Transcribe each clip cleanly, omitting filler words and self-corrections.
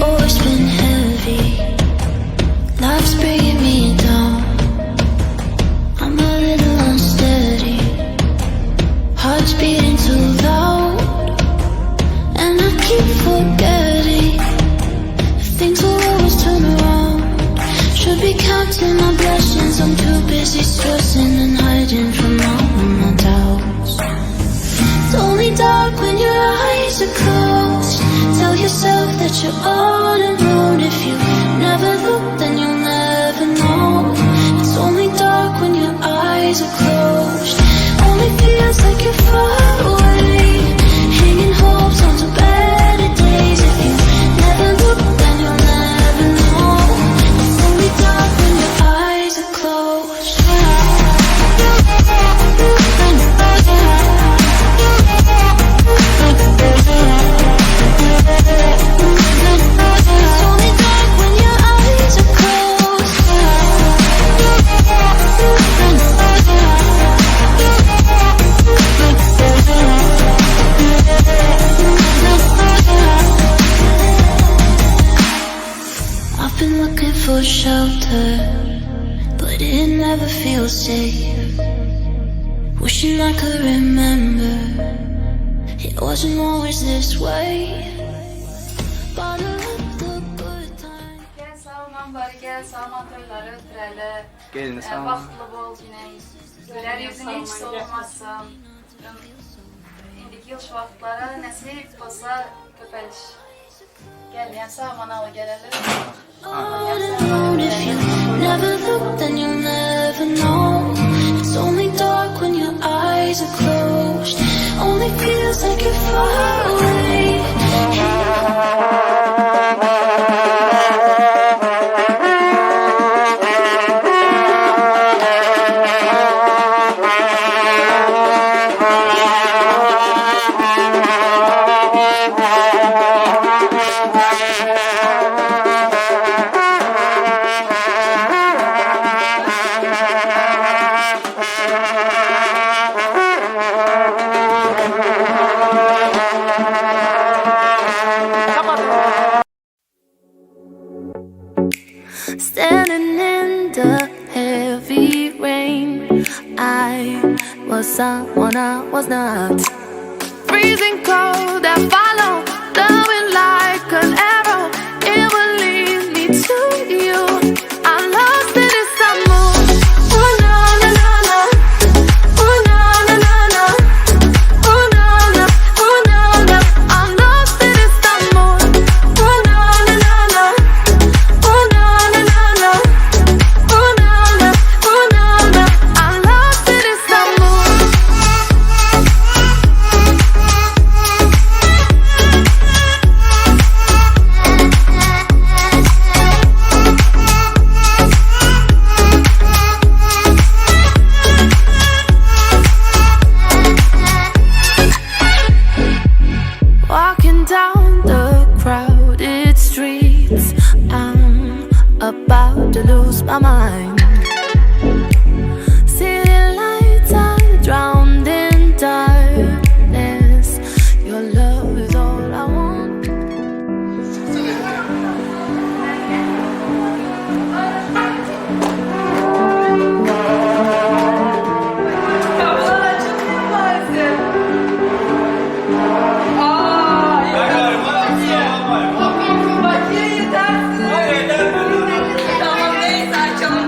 Always been heavy. Life's bringing me down. I'm a little unsteady. Heart's beating too loud. And I keep forgetting. Things will always turn around. Should be counting my blessings. I'm too busy stressing and hiding from all of my doubts. It's only dark when your eyes are closed. Tell yourself that you're all alone. If you never look, then you'll never know. It's only dark when your eyes are closed. Only feels like you're far away. Hanging hopes onto better days. If you never look, then you'll never know. It's only dark when your eyes are closed. It's only dark when your eyes are closed. I've been looking for shelter, but it never feels safe. Wishing I could remember it wasn't always this way. Bottle up the good times. Gel sağman bari gel sağman toýlary ötüreli. Gelini sağman. Bagtly bol ýene. Güler ýüzüň hiç solmasyn. Indiki ýyl şu wagtlara nesip bolsa köpeliş. Gel ýa sağman aly geleli. All alone. If you never look, then you'll never know. It's only dark when your eyes are closed. Only feels like you're far away. Standing in the heavy rain, I was someone I was not. Freezing cold that follow, loving like an arrow. It will lead me to you. I'm lost in Istanbul. Ooh na na na na. Ooh na na na na. Ooh na na, ooh na na. I'm lost in Istanbul. Ooh na na na na. Ooh na na na na. Ooh na na, ooh na na. I'm lost in Istanbul. Walking down the crowded streets, I'm about to lose my mind. City lights are drowned in darkness. Your love is all I want. Kapılar açılmıyor maalesef. Aa, yok. Bakire yetersiz. Tamam neyse açalım.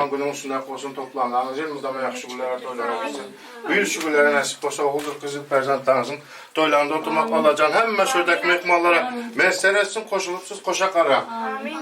Doglan günüň şundak bolsun toplanlaryňyz elmydama ýagşy günlere toýlara bolsun. Bu ýyl şu günlere nesip bolsa oguldyr gyzyl perzentlaryňyzyň toýlarynda oturmak Allajan hemme şuradaki myhmanlara miýesser etsin koşulypsyz koşa gara. Amin.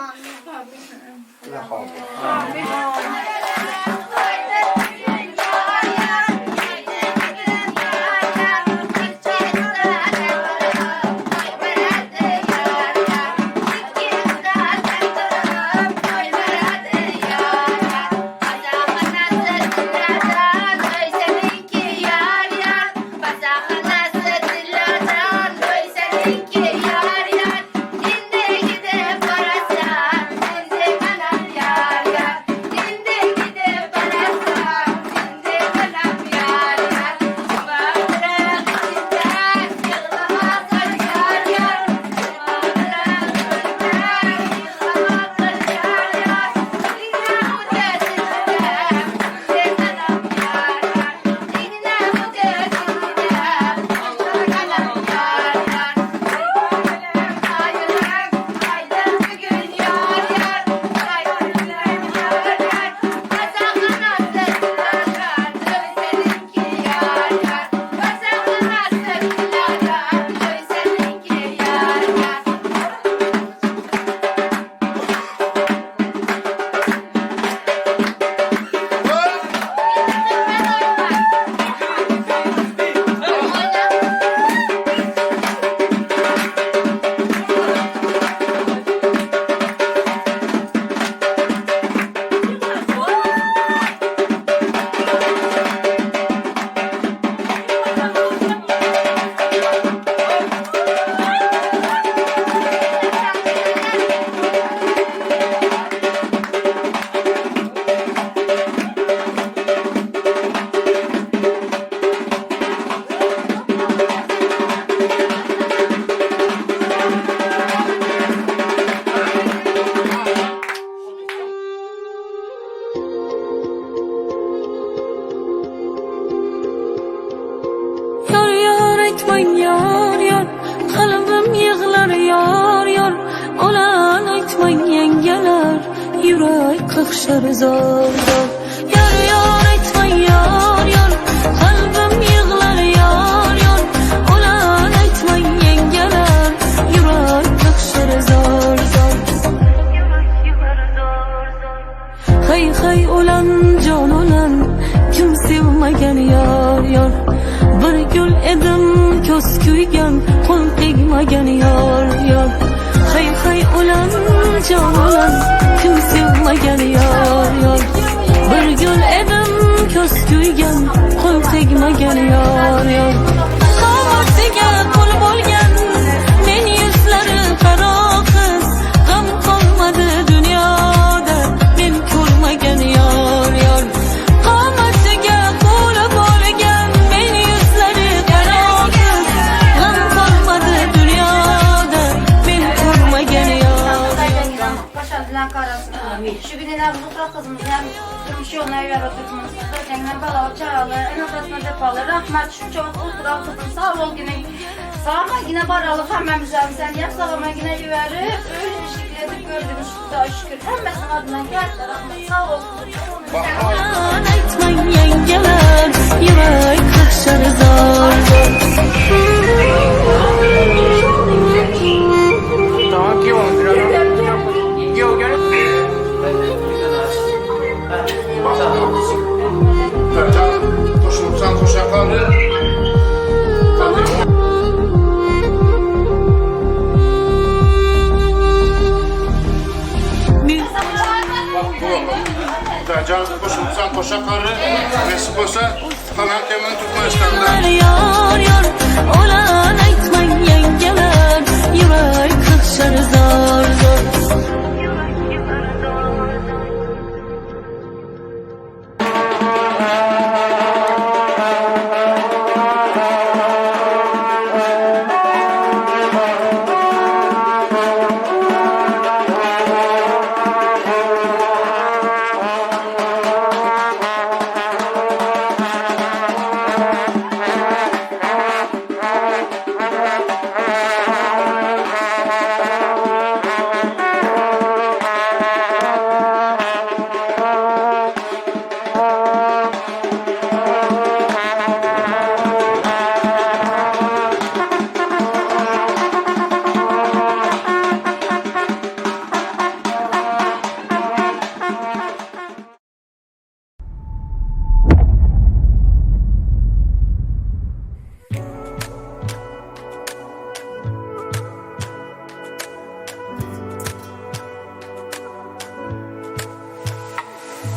Ýar ýar aýtmaň ýar ýar Kalbym ýyglar ýar ýar Olan aýtmaň ýeňňeler Ýürek kakşar zor zor Ýar ýar aýtmaň ýar ýar Kalbym ýyglar ýar ýar Olan aýtmaň ýeňňeler Ýürek kakşar zor zor Haý haý ulan jon ulan Kim sevmagan yor yor Bir gul edim ko'z kuygan Qo'l tegmagan yor yor Hay hay ulan jon ulan Kim sevmagan yor yor Bir gul edim ko'z kuygan Qo'l tegmagan yor yor Qomatiga qul bo'lgan Men yuzlari qaro qiz G'am qolmadi dunyoda Men ko'rmagan yor yor Qomatiga qul bo'lgan Men yuzlari qaro qiz G'am qolmadi dunyoda Men ko'rmagan yor Başa bilen karasın. Şu günler Zuhra kızımız hem durmuş yoluna evlat oturtması. Kendinden balalı çağalı, en atasına defalı. Rahmet şunca oturan kızım sağ ol yine. Sağma yine baralı hemmemize sen yap sağma yine verip öyle bir şekilde gördüm daha şükür. Hemmesinin adına geldi rahmet sağ ol. Yalan aytmang yangalar Yurak qaqshar zor zor Tamam ki Koşulupsan koşa kaldı. Can koşulupsan koşa karı, nesip olsa kalan temin Türkmenistan'da. Yor yor Olan aytmang yangalar Yurak qaqshar zor zor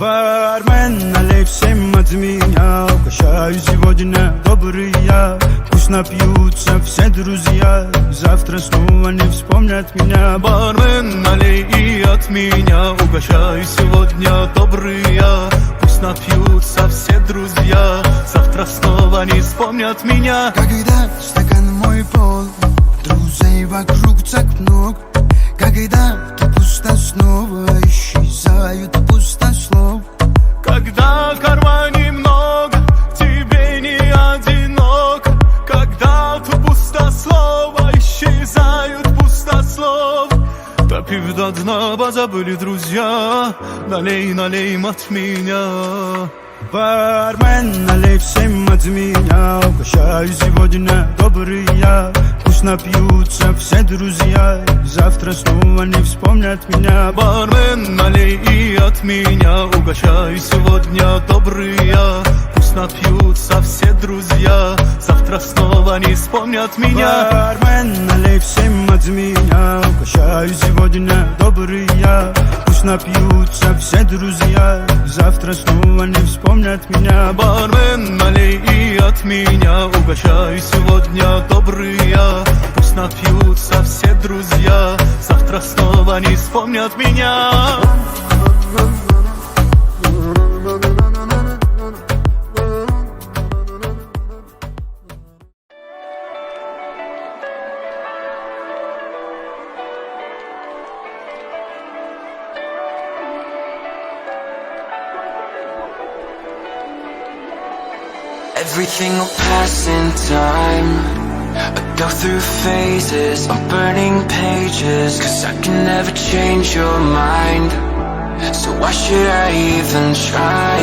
Бармен, налей всем от меня Угощаю сегодня добрый я Пусть напьются все друзья Завтра снова не вспомнят меня Бармен, налей и от меня Угощаю сегодня добрый я Пусть напьются все друзья Завтра снова не вспомнят меня Когда стакан мой пол Друзей вокруг так много Когда ты пусто снова Исчезают пустослов Когда в кармане много Тебе не одиноко Когда тут пустослова Исчезают пустослов Допив до дна, позабыли друзья Налей, налей им от меня Бармен, налей всем от меня Угощаю сегодня добрый я Пусть напьются все друзья Завтра снова не вспомнят меня Бармен, налей и от меня Угощаю сегодня добрый я Пусть напьются все друзья Завтра снова не вспомнят меня Бармен, налей всем от меня Угощаю сегодня добрый я Пусть напьются все друзья Завтра снова не вспомнят меня Бармен, налей и от меня Угощаю сегодня добрый я Пусть напьются все друзья Завтра снова не вспомнят меня Everything will pass in time. I go through phases, I'm burning pages. Cause I can never change your mind. So why should I even try?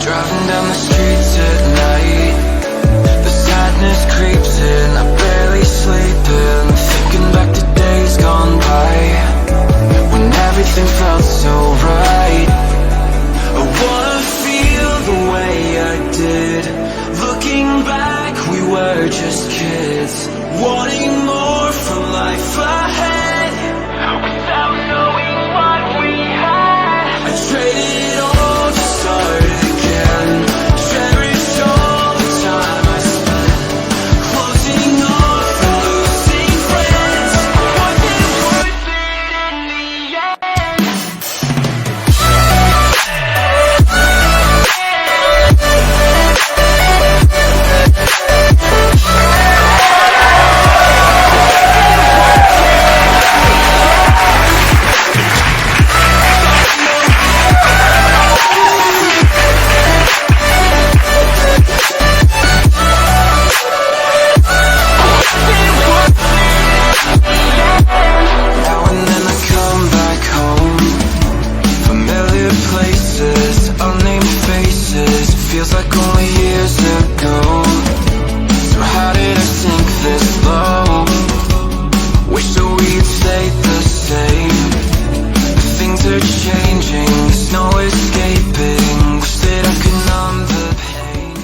Driving down the streets at night. The sadness creeps in, I'm barely sleeping. Thinking back to days gone by. When everything felt so right. I wanna feel the way I did. Looking back, we were just kids. Wanting more from life ahead. Without knowing what we had. I traded it all to start again. Cherish all the time I spent. Closing off and losing friends. Was it worth it in the end? Now and then I come back home. Familiar places, unnamed faces. Feels like only years ago. So how did I sink this low? Wish that we'd stayed the same. But things are changing, there's no escaping. Wish that I could numb the pain.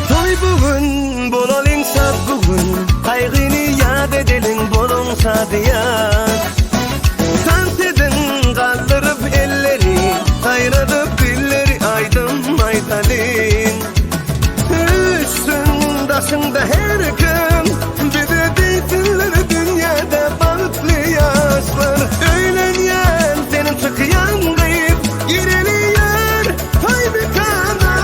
Toý bugün, bolalyň şat bugün, Gaýgyny ýat edeliň, boluň şadyýan. Tans ediň, galdyryp elleri, Saýradyp dilleri aýdym aýdalyň. Üýşsün daşyňda her kim, Bize diýsinler dünýäde bagtly ýaşlar. Öýlenýän seniň çykýan gyz, Gireli ýör toý mekana.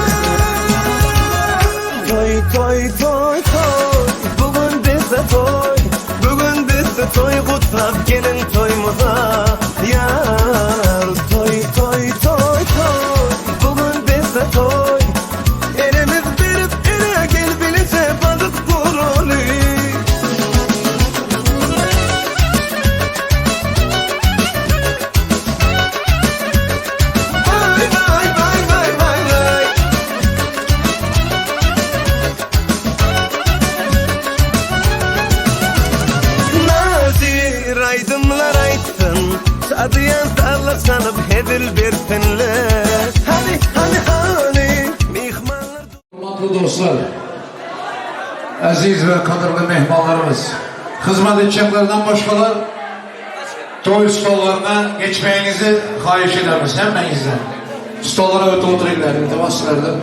Toý toý toý toý Bugün bizde toý Bugün bizde toý Gutlap geliň toýumyza Ýar toý toý toý toý Bugün bizde toý Elimiz berip ele gel bileje balyk guraly Vay vay vay vay vay vay Nazir aýdymlar aýtsyn, Şadyýan sazlar çalyp hezil bersinler. Hany, hany. Kadırlı dostlar, aziz ve kadırlı mehmanlarımız, hizmet edeceklerden başkalar toy stollarına geçmeyinizi hayiş ederiz hemmenizden. Stollara öte otururlar, iltimas sizlerden.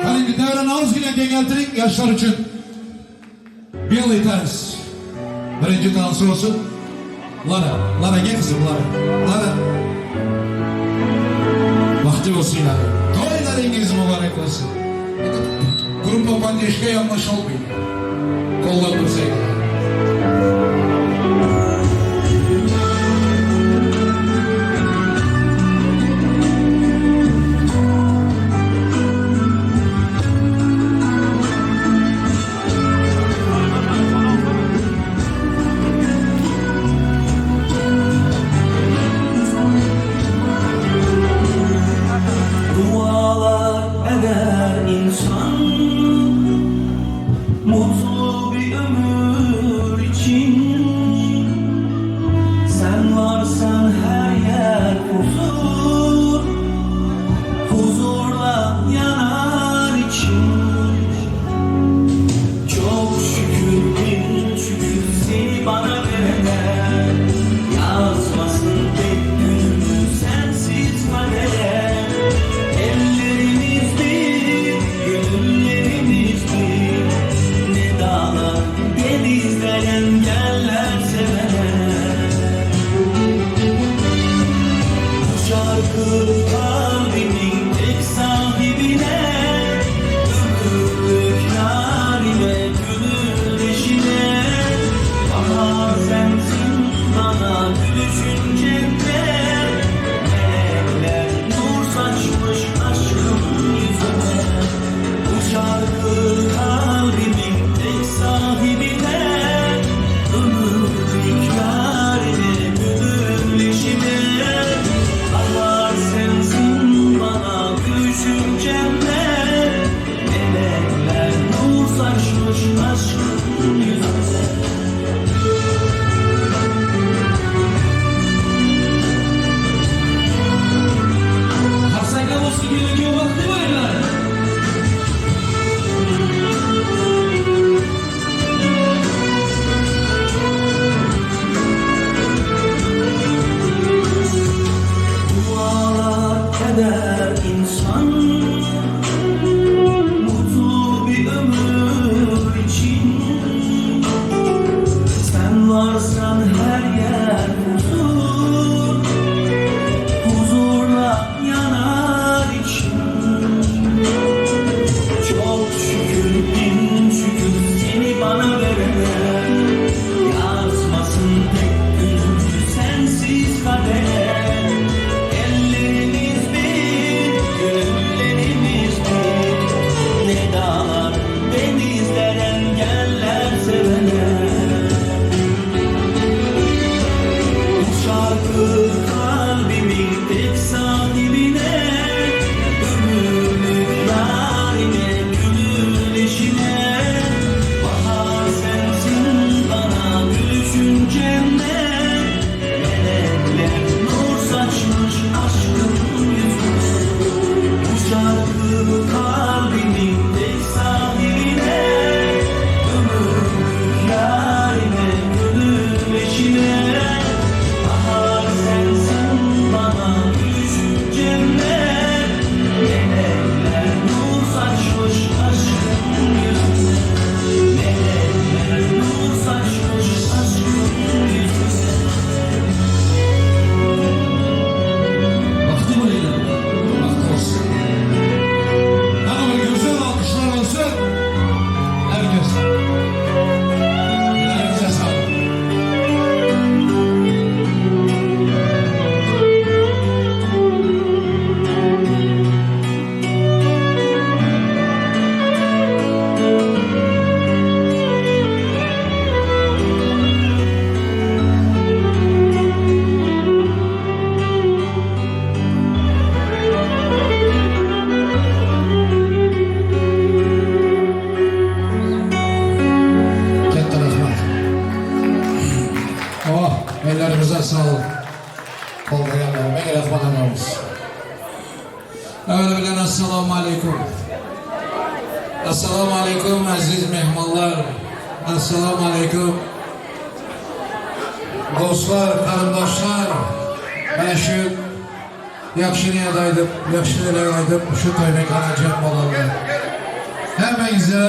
Hani bir devran azgina gengeltiring yaşlar üçün. Billy Tans. Birinci dansı olsun. Lara, Lara gel kızım Lara. Lara. Vakti olsun yani. Toylarınız mübarek olsun. Grupa Pandişke yanlış olmayın. Kollar dursaydı. Dualar eder insan Mutlu bir ömür için Sen varsan her yer huzur Huzurla yanar içim Çok şükür bin şükür seni bana verene Yazmasın tek günümü sensiz kadere Ellerimiz bir, gönüllerimiz bir Ne dağlar denizler engeller sevene Bu şarkı kalbimin tek sahibine Ömürlük yarime gönül eşine Bahar sensin bana gülüşün cennet Melekler nur saçmış aşkın yüzüne Bu şarkı kalbimin tek sahibine Ömürlük yarime gönül eşine Bahar sensin bana gülüşün cennet Melekler nur saçmış aşkın yüzüne Hasan geliyor vakti var Dualar eder insan Mutlu bir ömür için Sen varsan her yer huzur. Äweli bilen Assalamualeýkum. Assalamualeýkum aziz mehmanlar. Assalamualeýkum dostlar, garyndaşlar. Mana şu ýagşy niýet aýdyp, ýagşy dileg aýdyp şu toý mekana jem bolanlar. Hemmäňize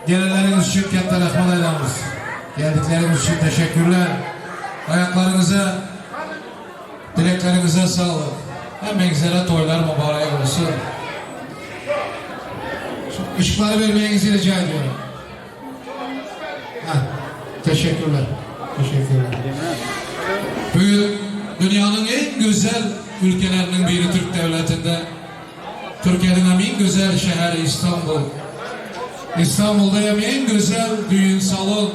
gelenleriňiz üçin ketde rahmat aýdamyz. Geldikleriňiz üçin teşekkürler. Aýaklaryňyza Dilekleriňize saglyk. Hemmeňizlere toýlar mübarek bolsun. Şu yşyklary bermegiňizi rica ediyorum. Heh, teşekkürler. Teşekkürler. Bugün dünyanın en güzel ülkelerinin biri Türk devletinde. Türkiye'nin hem en güzel şehri İstanbul. İstanbul'da hem en güzel düğün salon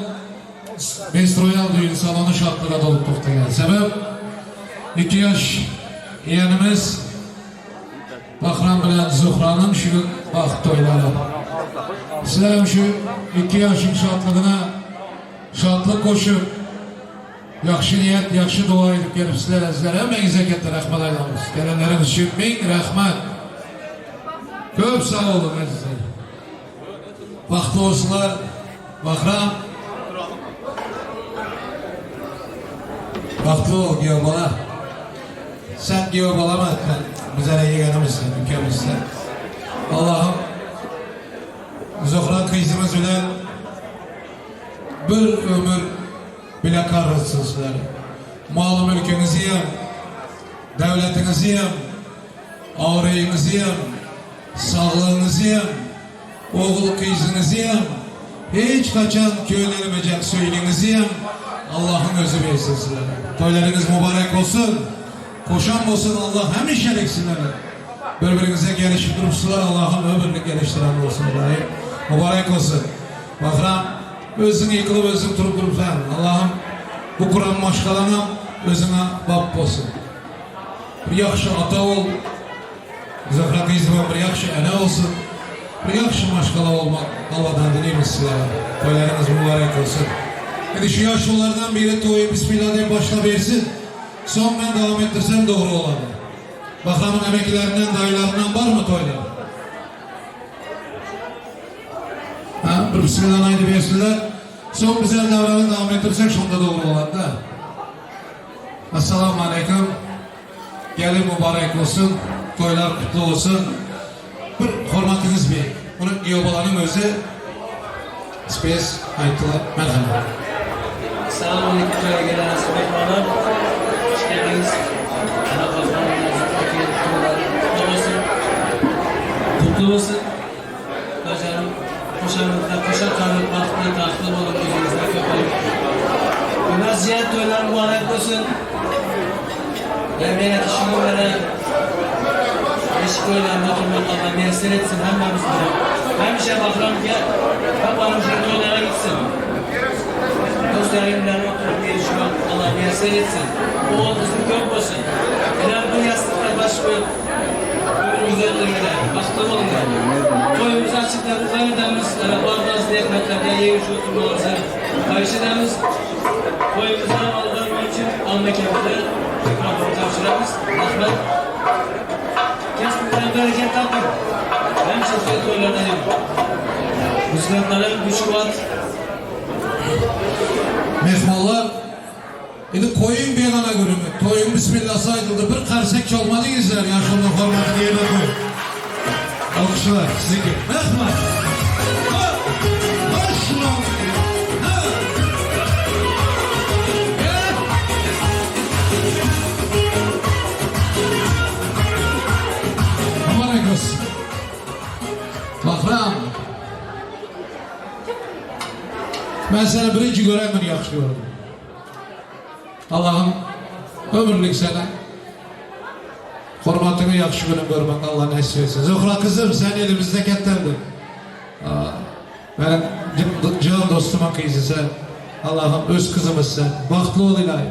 Best Royal düğün salonu şatlyga dolup togtaýar. Sebäp, iki ýaş ýegenimiz Bahram bilen Zuhranyň şu gün bagt toýlary. Sizlerem şu iki ýaşyň şatlygyna şatlyk goşup, ýagşy niýet, ýagşy doga edip gelipsizler ezizler. Hemmäňize ketde rahmat aýdamyz. Gelenleriňiz üçin miň rahmat. Köp sag boluň ezizler. Bagtly bolsunlar. Bahram. Bagtly bol giýew bala. Sen giýew balama sen bizere ýegenimizsin, ülkemizsin. Allahym Zuhra gyzymyz bilen bir ömür bile garratsyn sizleri. Maly-mülküňizi hem, döwletiňizi hem, abraýyňyzy hem, Saglygyňyzy hem, ogul-gyzyňyzy hem, hiç haçan könelmejek söýgiňizi hem Allahyň özi bersin sizlere. Toýlaryňyz mübarek bolsun! Hoşam bolsun Allah hemişelik sizlere. Bir-biriňize gelişip durupsyzlar Allahym ömürlik gelişdiren bolsun ilahi. Mübarek bolsun! Bahram özüň ýykylyp özüň turup durupsaň Allahym bu kuran maşgalaňam özüňe bap bolsun. Bir ýagşy ata bol. Zöhre gyzymam bir ýagşy ene bolsun. Bir ýagşy maşgala bolmak Alladan dileýmiz sizlere. Toýlaryňyz mübarek bolsun. Indi şu ýaşululardan biri toýy bismillah diýip başlabersin. Soň men dowam etdirsem dogry bolady. Bahramyň emekilerinden, daýylaryndan barmy toýlar? Ha, bir bismillany aýdybersinler. Soň bizem dabarany dowam etdirsek şonda dogry bolady-da. Assalamualeýkum. Gelin mübarek bolsun, toýlar kutly bolsun. Bir hormatyňyz beýik. Muny giýewbalanyň özi spes aýtdylar. Merhamet. Salam aleýkum toýa gelen aziz myhmanlar. Hoş geldiňiz. Ana Gazan toýlary kutly bolsun. Kutly bolsun. Bajarym goşaňyzda goşa galyp bagtly tagtly boluň özüňizden köpelip. Ömer jiýen toýlar mübarek bolsun. Ýa şu günlere eşik toýlarynda oturmak Allah miýesser etsin hemmämize. Hemişe Bahram gel babanym şu toýlara gitsin. Dost ýarym bilen oturyp ýerişmek Allah miýesser etsin. Ogul gyzyň köp bolsun. Iner bir ýassykda baş goýup Ömrüňiz ötürmede, bagtly boluňlar. Toýumyzy açyk gutlag edemiz, bar-bar zähmetlerge ýeňiş oturmagyňyzy haýyş edemiz. Toýumyza alyp barmak üçin Anna kempire mikrofony tabşyramyz. Rahmet. Kesbiňizden bereket tapyň. Hemişe size toýlarda ýörüň. Muzykantlara güýç-kuwwat. Myhmanlar Indi koýuň begana gürrüňi. Toýuň bismillasy aýdyldy. Bir karsek çalmadyňyzlar ýaşulunyň hormatyny ýerine goýup. Alkyşlar siziňki. Rahmat. Ha! Maşallah. Ha! Gel. Mübarek olsun. Bahram. Men seni birinji gören gün ýagşy gördüm. Allahym ömürlik sana hormatyňy ýagşy günüň görmek Allah nesip etsin. Zuhra kyzym sen elimizde ketterdiň. Meniň jan dostumyň kyzy sen. Allahym öz kyzymyz sen. Bagtly bol ilahi.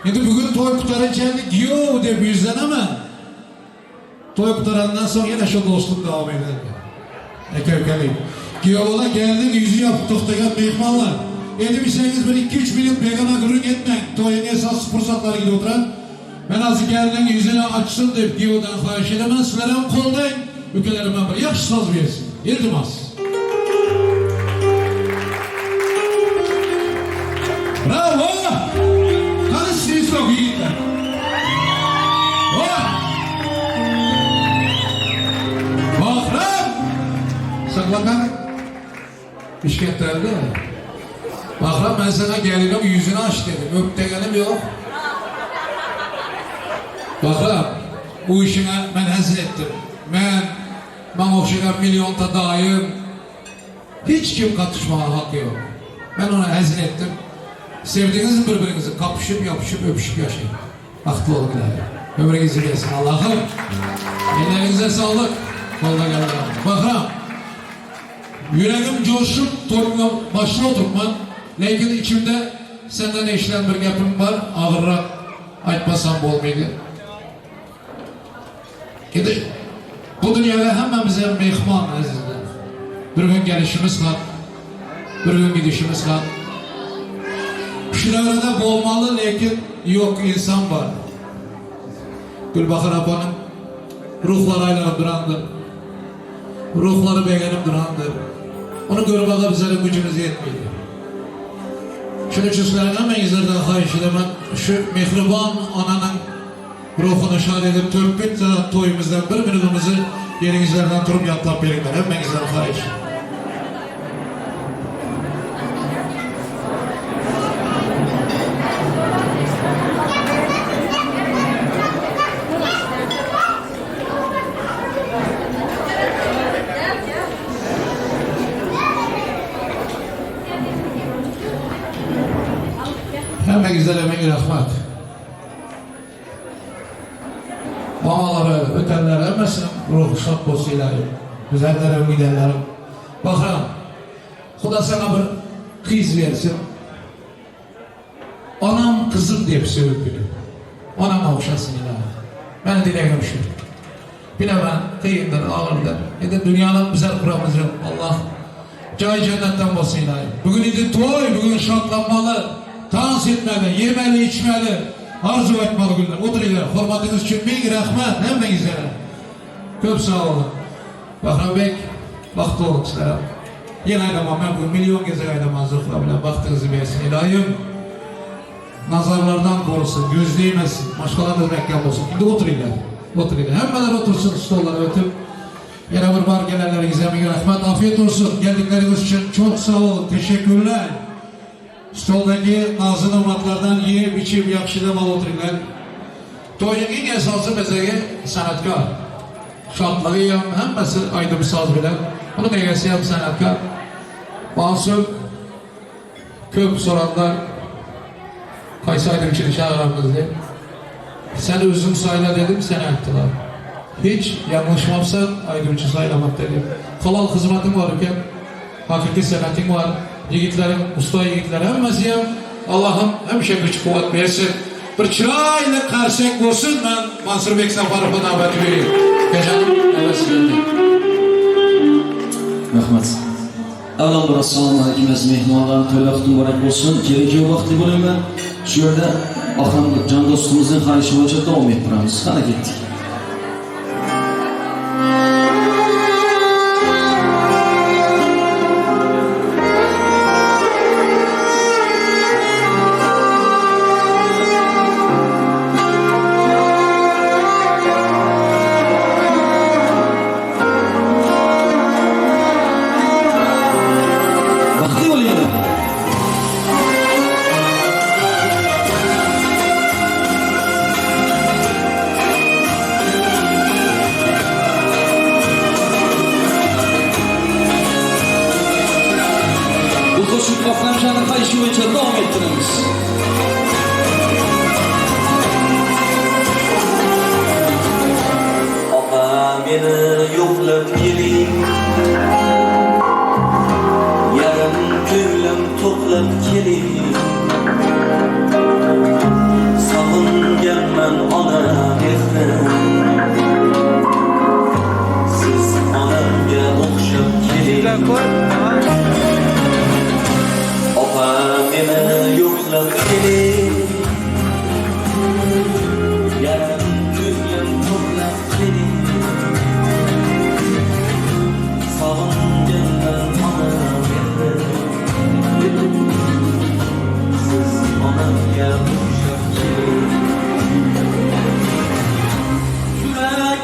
Indi bugün toý gutarynçenli giýow diýip ýüzlenemen. Toý gutarandan soň ýene şo dostluk dowam ederdi. Eke-ükeli. Giýewbala gelniň ýüzi ýapyk togtagan myhmanlar. Edip içseňiz bir iki-üç minut begana gürrüň etmäň. Toýuň esasy pursatlary gidip oturan. Men az gelinin yüzünü açsın deyip giyodan xahiş edemem. Sizlerem qoldayın. Ülkelerime bir yaxşı saz versin. İltimas. Bravo! Qani svistok yigitlar. Oh! Bahram! Saklakan İşketlerdi. Bahram ben sana gelinim yüzünü aç dedim. Öp degenim yok. Bahram bu işine ben hezil ettim. Ben, ben okşayan milyonta dayım. Hiç kim katışmaya hakkı yok. Ben ona hezil ettim. Sevdiğiniz birbirinizi kapışıp yapışıp öpüşüp yaşayın. Baxtlı olun ileride. Ömrünüzü gelsin Allah'ım. Ellerinize sağlık. Kolda geldi. Bahram. Yüreğim coşup toyumla başına oturtman. Lekin içimde senden eşilen bir gapim var. Ağırrak aytmasam bolmaydı. Gidi, bu dünyada hemmemize mehman azizler. Bir gün gelişimiz var. Bir gün gidişimiz var. Şu devrede bolmalı lekin yok insan var. Gülbahar apanın ruhları aylanıp durandır. Ruhları beğenip durandır. Onu görmeye bizlerin gücümüz yetmeydi. Şunun için sizlerden hemmingizlerden xahiş edemem. Şu mehriban ananın ruhunu şad edip törpüt toyumuzdan bir minutumuzu yerinizlerden durup yatlap veringler. Hemmingizden xahiş. Hemmingizlere ming rahmat. Mamaları, ötenler hemmesinin ruhu şad olsun ilahi. Güzellerim, gidenlerim. Bakın, Xuda sana bir kız versin. Anam kızım deyip sevip bilir. Anam okşasın ilahi. Ben dileğim şu. Bilemem, kıyındır, ağırdır. Edi dünyanın güzel kuramız yok. Allah cay cennetten olsun ilahi. Bugün idi toy, bugün şadlanmalı, dans etmeli, yemeli, içmeli, arzu etmeli günler. Otur ileri. Hürmetiniz için ming rahmet hemmingizlere. Köp sağ olun. Bahram Bey, baxtlı olun sizlere. Yine aydaman, ben bugün milyon geze aydaman Zuhra bilen baktığınızı versin ilahim. Nazarlardan korusun, göz değmesin, başkalarınız mehkem olsun. Şimdi otur ileri, otur ileri. Hemmeler otursun stollara ötüp. Yine bir bar gelenlerinize ming rahmet, afiyet olsun. Geldikleriniz için çok sağ olun, teşekkürler. Stoldaki nazlı nimetlerden yiyip içip yaxşı dem alıp otururlar. Toyun en esası bezegi sanatkar. Şadlığı ham, hemmesi aydın saz bilen. Bunun egesi ham sanatkar. Mansur köp soranlar qaysi aydınçını çağıramız diye. Sen özün sayla dedim, sen ayttılar. Hiç yanlışmamsan aydınçı saylamak dedim. Halal hizmetin var iken, hakiki sanatin var. Yigitlerim, usta yigitler hemmesi ham Allah'ım hemişe güç kuvvet versin. Bir çırayla karşık olsun ben Mansur Bek Safarov'a davet vereyim. Gecenin evet sizlerden. Rahmat. Avvalambor assalomu alaykum aziz mehmonlar, to'y vaqti muborak bo'lsin. Kerak yo'q vaqtli bo'ling ben. Shu yerda Bahrom jon do'stimizning xohishi bo'yicha davom ettiramiz. Qani ketdik.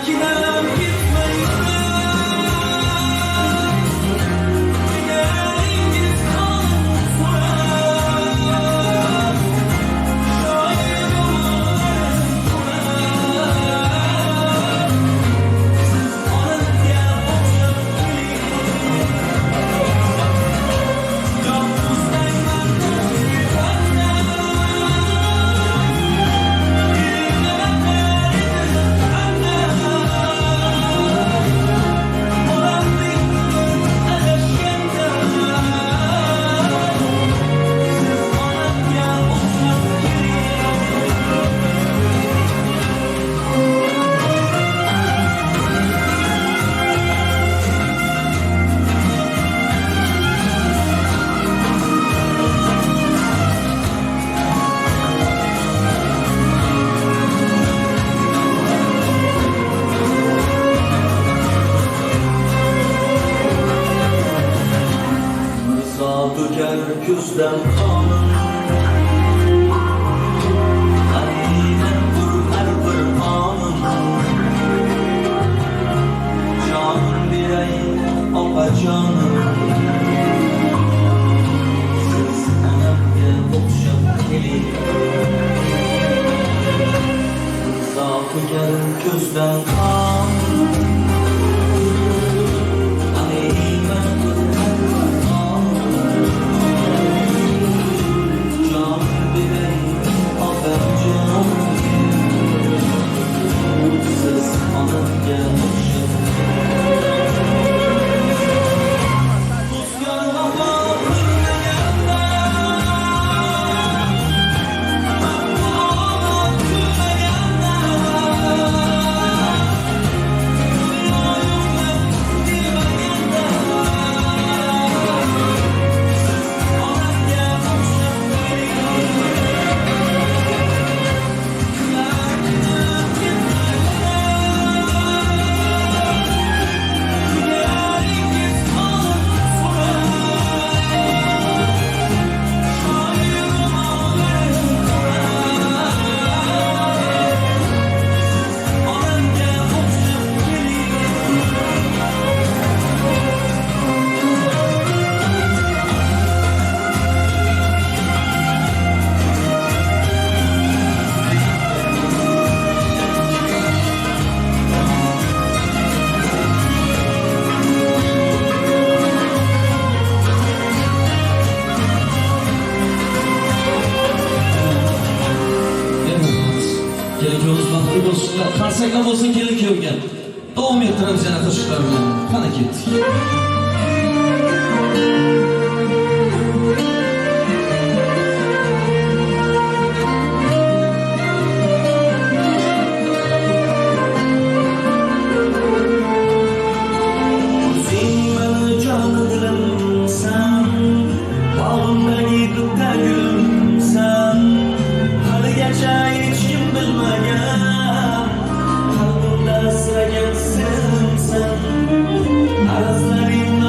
Gidem gitmayman Giderin halım sorar Şair olmalarım sorar Siz onamga o'xshab keling Yolg'izlayman Mirzo to'kar ko'zdan qonim G'animatdir har bir onim Jonim beray opajonim Siz onamga o'xshab keling Mirzo to'kar ko'zdan qon G'animatdir har bir onim Jon beray opajonim Siz onamga o'xshab Do'stlar vafo qilmaganda Omon kulmaganda Dunyoyim demaganda Siz onamga o'xshab keling Evet. Kelin kuyovimiz baxtli bo'lsinlar. Qarsaklar bo'lsin kelin kuyovga. Davom ettiramiz yana qo'shiqlar bilan. Qani ketdik. O'zing mani joni dilimsan Bog'imdagi bitta gulimsan Haligacha hech kim bilmagan Qalbimda asragan sirimsan Arazlaring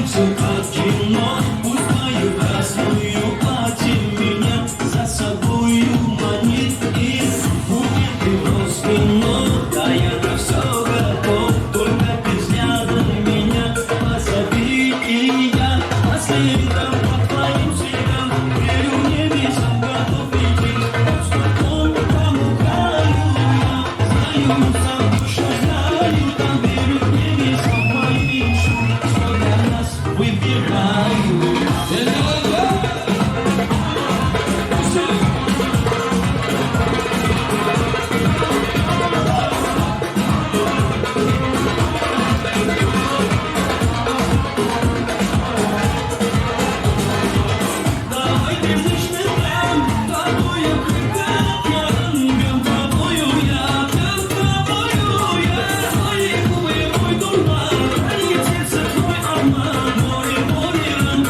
все как кино. Пусть мою красную платье меня за собою манит и букеты роз вино. Да я на все готов, только ты взглядом меня позови, и я по следам, по твоим следам, верю небесам, готов лететь. Хоть в каком там краю я знаю сам, что знаю, там верю небесам, мою мечту, что для нас выбираю. Давай ты там, тобою крепко пьян, тобою я, пьян тобою я. Твои губы мой дурман, хранит сердце твой обман, море, море ран,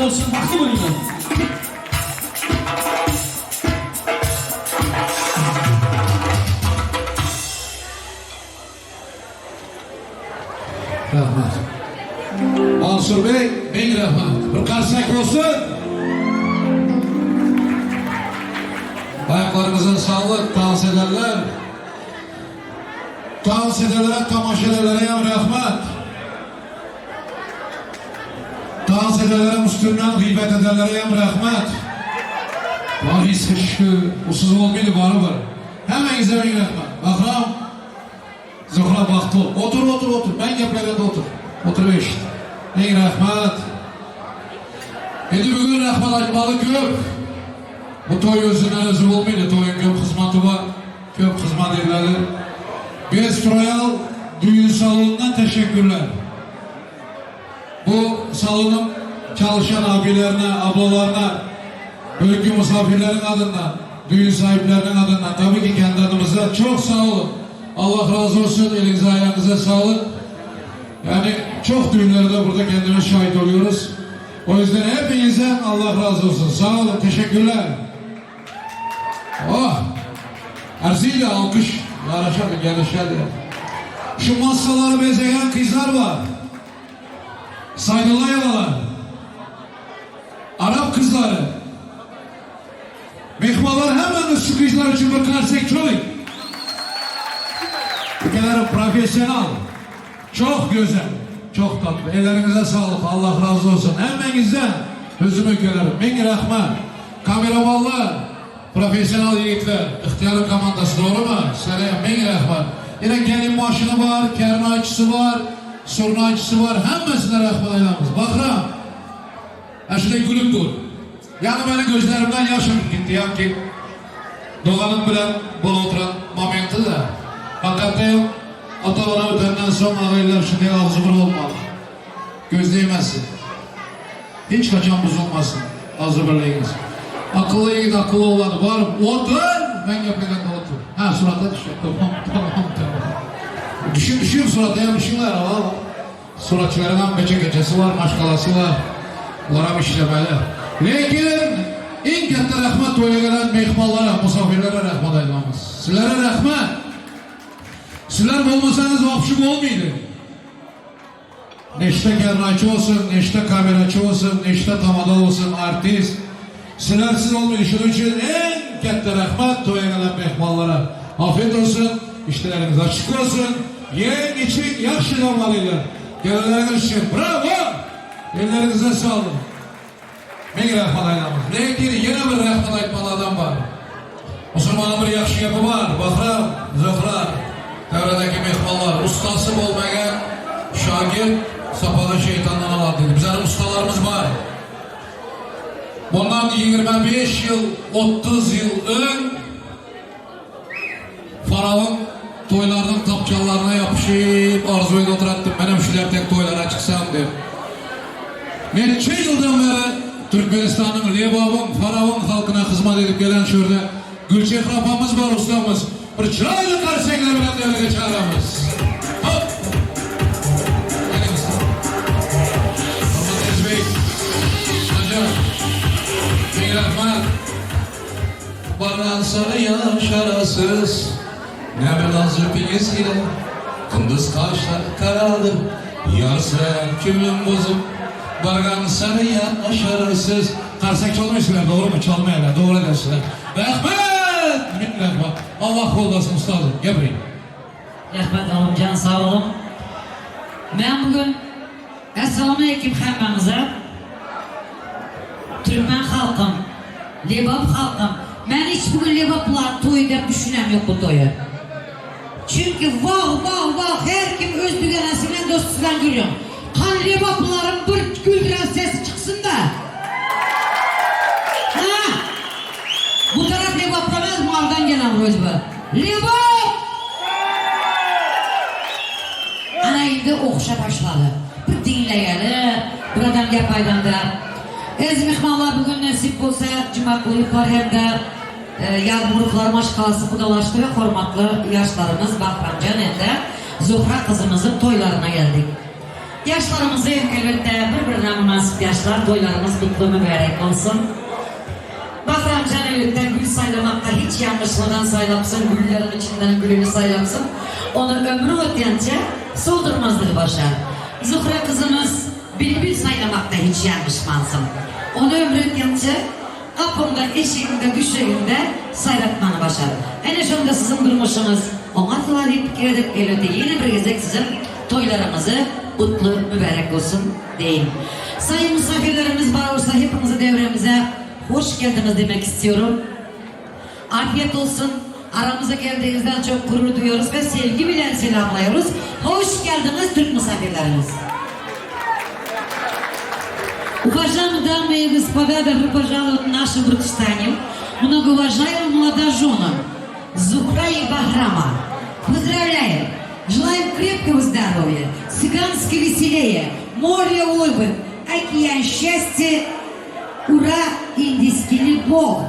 bolsun, bagtly bolinglar. Rahmat. Mansur Bey, ming rahmat. Bir qarsak olsun. Ayaklarınıza sağlık, dans ederler. Dans edenlere, tamaşa edenlere ham rahmat. Dans edenlere, üstünden gıybet edenlere ham rahmat. Vay şükür, usuz olmaydı barı var. Hemmenize ming rahmat. Bahram, Zuhra baktı ol. Otur otur otur. Ben gaplarga otur. Otur eşit. Ming rahmat. Endi bugun rahmat aytmali ko'p. Bu to'y o'zidan o'zi bo'lmaydi. To'ying ko'p xizmati bor. Ko'p xizmat ediladi. Best Royal düğün salonundan teşekkürler. Bu salonun çalışan abilerine, ablalarına, bugünkü misafirlerin adından, düğün sahiplerinin adından, tabii ki kendi adımıza çok sağ olun. Allah razı olsun, elinize ayağınıza sağlık. Yani çok düğünlerde burada kendimiz şahit oluyoruz. O yüzden hepinize Allah razı olsun. Sağ olun, teşekkürler. Oh! Erziyle alkış. Yaraşadı, gelişedi. Şu masaları bezeyen kızlar var. Saydılayevalar. Arap kızları. Mehmanlar hemen şu kızlar için bir karsek çalın. Ülkelerim profesyonel. Çok güzel. Çok tatlı. Ellerinize sağlık. Allah razı olsun. Hemmenizden özüm ülkelerim. Min rahmet. Kameramanlar, profesyonel yiğitler, ihtiyarın komandası doğru mu? Selam, min rahmet. Yine gelin maşını var, kernayçısı var, surnayçısı var. Hemmesine rahmet eylemez. Bakıram. Ha şurada gülüp dur. Yani benim gözlerimden yaşım gitti. Yani ki Doğan'ın bilen bol oturan momenti de. Hakikaten ata-bana ötenden son ağaylar şimdi ağzı bir olmalı. Göz değmesin. Hiç kaçan bozulmasın. Ağzı birliğiniz. Akıllı yiğit akıllı olanı var mı? Otur! Ben yapayım da otur. Ha surata düşüyor. Tamam tamam tamam. Düşün düşün surata ya düşünler. Valla. Suratçılarından beçe keçesi var, maşkalası var. Ulara bir işlemeli. Lekin eng katta rahmat to'yga kelgan mehmonlara, musofirlarga rahmat aytamiz. Sizlarga rahmat. Sizlar bo'lmasangiz vobshe bo'lmaydi. Nechta karnaychi bo'lsin, nechta kamerachi bo'lsin, nechta tamoda bo'lsin, artist. Sizlarsiz olmaydi. Shuning uchun eng katta rahmat to'yga kelgan mehmonlarga. Afiyat olsun, ishlaringiz ochiq bo'lsin. Yeng için yaxshi dam olinglar. Kelinlaringiz uchun bravo! Elleringizga sog'lik. Ming rahmat aytamiz. Lekin yana bir rahmat aytmagan odam bor. Musulmonning bir yaxshi gapi bor. Bahram, Zuhra, davradagi mehmonlar, ustasi bo'lmagan shogird sapag'i shaytondan oladi dedi. Bizning ustalarimiz bor. Bundan 25 yil, 30 yil öň Faravon to'ylarning topchanlarına yapışıp arzu edip oturatdım. Benim şular tek toylara çıksam deb. Neçe yıldan beri Türkmenistan'ın Lebab'ın, Faravon halkına hizmet edip gelen şurada Gülçehre apamız var ustamız. Bir çıraylı karsengler bilen devreye çağıramız. Hop! Gelin usta. Rahmat Aziz Bey. Hocam. Bey Rahmat. Bardan sarı yaşarasız Ne bir nazlı ile Kunduz kaşlar karaldı Yarsa kümüm bozup Bargan sarı yaşarasız Karsak çalmıyorsunlar doğru mu? Çalmayanlar doğru dersinler. Rahmet! Bin rahmet. Allah kollasın ustadım. Gel buraya. Rahmet Alımcan sağ olun. Ben bugün Esselamu Aleyküm hemmenize. Türkmen halkım, Lebap halkım. Ben hiç bugün Lebaplar toyu dep düşünem yok bu toyu. Çünkü vah vah vah her kim öz dügenesiyle dostuyla gülüyor. Kan Lebapların bir güldüren sesi çıksın da. Ha? Bu taraf Lebaplamaz Mardan gelen rojba. Lebap! Ana indi oxşa başladı. Bir dinləyəli, buradan gap aydanda. Ez mehmanlar bugün nasip olsa Cumakuluklar hem de e, Yağmuruklar maşkalası kudalaştı ve hormatlı yaşlarımız Bahramcan hem de Zuhra kızımızın toylarına geldik. Ýaşlarymyzy elbetde bir-birine mynasyp ýaşlar toýlaryňyz gutly mübärek bolsun. Bahramjan elbetde gül saýlamakda hiç ýalňyşmadan saýlapsyň gülleriň içinden gülüni saýlapsyň ony ömrüň ötýänçä soldurmazlygy başar. Zuhra gyzymyz bilbil saýlamakda hiç ýalňyşmansyň ony ömri ötýänçä Gapyňda, eşigiňde, düşegiňde saýratmany başar. Ene şonda siziň durmuşyňyz oňat bolar diýip pikir edip, elbetde ýene bir gezek siziň toýlaryňyzy gutly mübärek bolsun deýin. Saýyn mysafirlerimiz bar bolsa hepinizi döwrämize hoş geldiňiz demek istiyorum. Afiyet bolsun. Aramyza geldigiňizden çok gurur duýarys we sevgi bilen selamlaýarys. Hoş geldiňiz Türk mysafirlerimiz. Уважаемые дамы и господа, добро пожаловать в нашем Туркестане. Многоуважаемым молодоженам Зухра и Бахрама. Поздравляем! Желаем крепкого здоровья, цыганской веселее, море улыбок, океан счастья, ура, индийский любовь!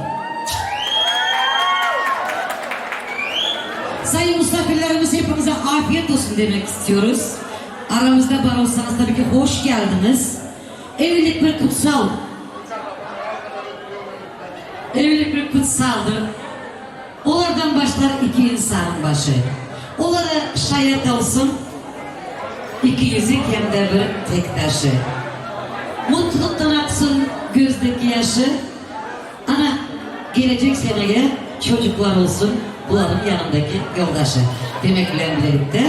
Sayın misafirlerimiz hepinize afiyet olsun demek istiyoruz. Aramızda var olsanız tabii ki hoş geldiniz. Evlilik bir kutsal. Evlilik bir kutsaldır. Olardan başlar iki insanın başı. Olara şayet olsun iki yüzük hem de bir tek taşı. Mutluluktan aksın gözdeki yaşı. Ana gelecek seneye çocuklar olsun buların yanındaki yoldaşı. Demek bilen birlikte.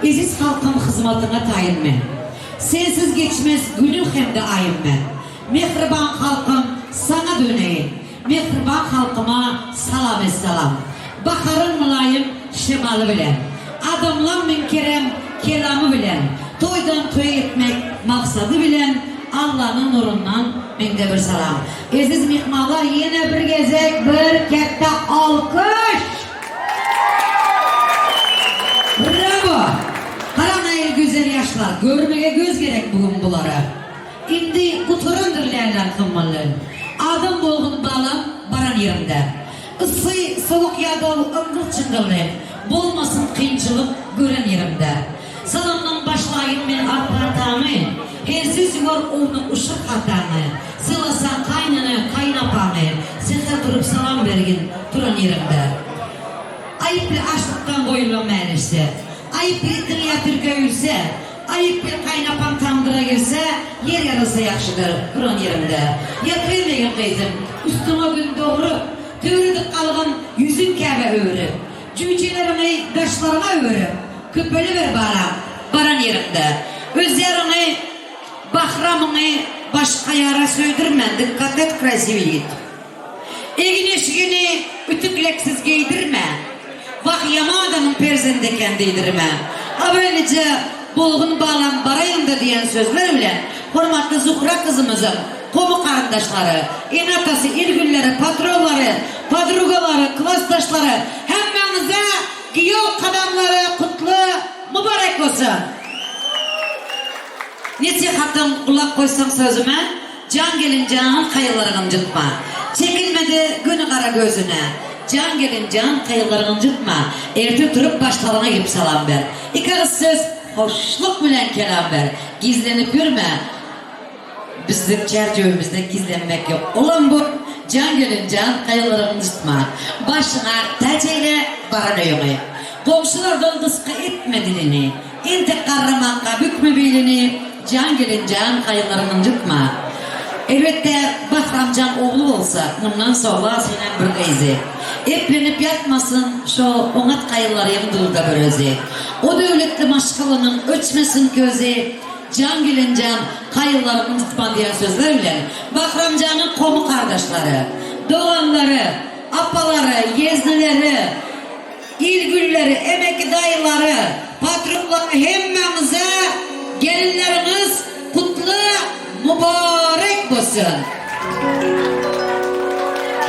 Eziz halkım hizmetine tayin men. Sensiz geçmez günüm hem de ayım men. Mehriban halkım sana döneyim. Mehriban halkyma salam essalam. Baharyň mylaýym şemaly bilen, Adamlaň müňkerem kelamy bilen, Toýdan toýa ýetmek maksady bilen Allanyň nurundan meňde bir salam. Eziz myhmanlar ýene bir gezek bir kätde alkyş! Bravo! Garaň nähili güzel ýaşlar, görmege göz gerek bu gün bulara. Indi gutarandyr läläň hymmaly. Adam bolgun balam baran ýeriňde. Yssy, sowuk ýadaw yňgyl-çyňgylly. Bolmasyn kynçylyk gören ýeriňde. Salamdan başlaýyn men ata-atamy. Hensiz ýuwar ownuk-uşak hataňy. Sylasaň kaýnene, kaýnapaňy. Säher turup salam bergin turan ýeriňde. Aýyply açlykdan goýulma mäleşse. Aýyply itiň ýatyrka üýrse. Aýyp bir gaýnapaň tamdyra girse, ýer ýarylsa ýagşydyr, duran ýeriňde. Ýatybermegin gyzym, üstüňe gün dogrup, Töwredik galgyn ýüzüň Käbä öwrüp. Jüýjeleriňi daşlaryňa öwrüp, Köpeliber balam, baran ýeriňde. Öz ýaryňy, Bahramyňy başga ýara söýdürme, dikkat et krasiwy ýigit. Egin-eşigini ütükleksiz geýdirme. Wah, ýaman adamyň perzendi eken diýdirme. A welije Bolgun balam baraýyn-da diýen sözler bilen hormatly Zuhra gyzymyzyň gowy garyndaşlary, ene-atasy, il-günleri, patronlary, podrugalary, klasdaşlary hemmäňize giýew kadamlary kutly mübarek bolsun! Nesihatym gulak goýsaň sözüme, Jan gelin jan kaýylaryň ynjytma. Çekinmedi göni gara gözüne. Jan gelin jan kaýylaryň ynjytma. Erte turup başlaryňa gep salam ber. Iki agyz söz hoşluk bilen kelam ber. Gizlenip ýörme bizdiň çärjewimizde gizlenmek ýok. Olam bu jan gelin jan kaýylaryň ynjytma. Başyňa täç eýle baran öýüňi. Goňşulardan gysga etme dilini. Entek garramanka bükme bilini, Jan gelin jan gaýylaryňy ynjytma. Elbetde Bahramjan ogly bolsa, mundan sogla senem bir gyzy. Eplenip ýatmasyn şo oňat gaýylaryň dulda bir özi. O döwletli maşgalanyň öçmesin közi, Jan gelin jan gaýylaryňy ynjytma diýen sözler bilen Bahramjanyň gomy gardaşlary, doganlary, apalary, ýezneleri, Il gülleri, emeki daýylary, patronlary hemmäňize gelinleriňiz gutly mübarek bolsun.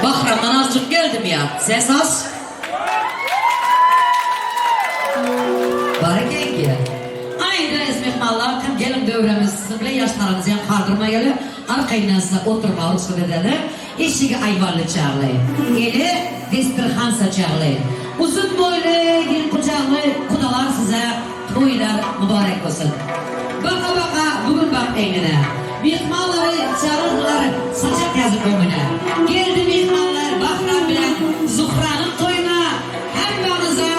Bahramdan azjyk geldim ýa. Ses az. Bar ekenki. Aýda ez myhmanlar kim geliň döwremiz siziň bilen ýaşlaryňyzy hem galdyrma geliň arkaýyndan size oturmaga rugsat edeli. Eşigi aýwally çagly, eli desterhan saçagly, uzyn boýly, giň gujakly gudalar size toýlar mübarek bolsun! Baka-baka bu gün bagt eňňine. Myhmanlary çagyrdylar saçak ýazyp öňüne. Geldi myhmanlar Bahram bilen Zuhranyň toýuna. Hemmäňize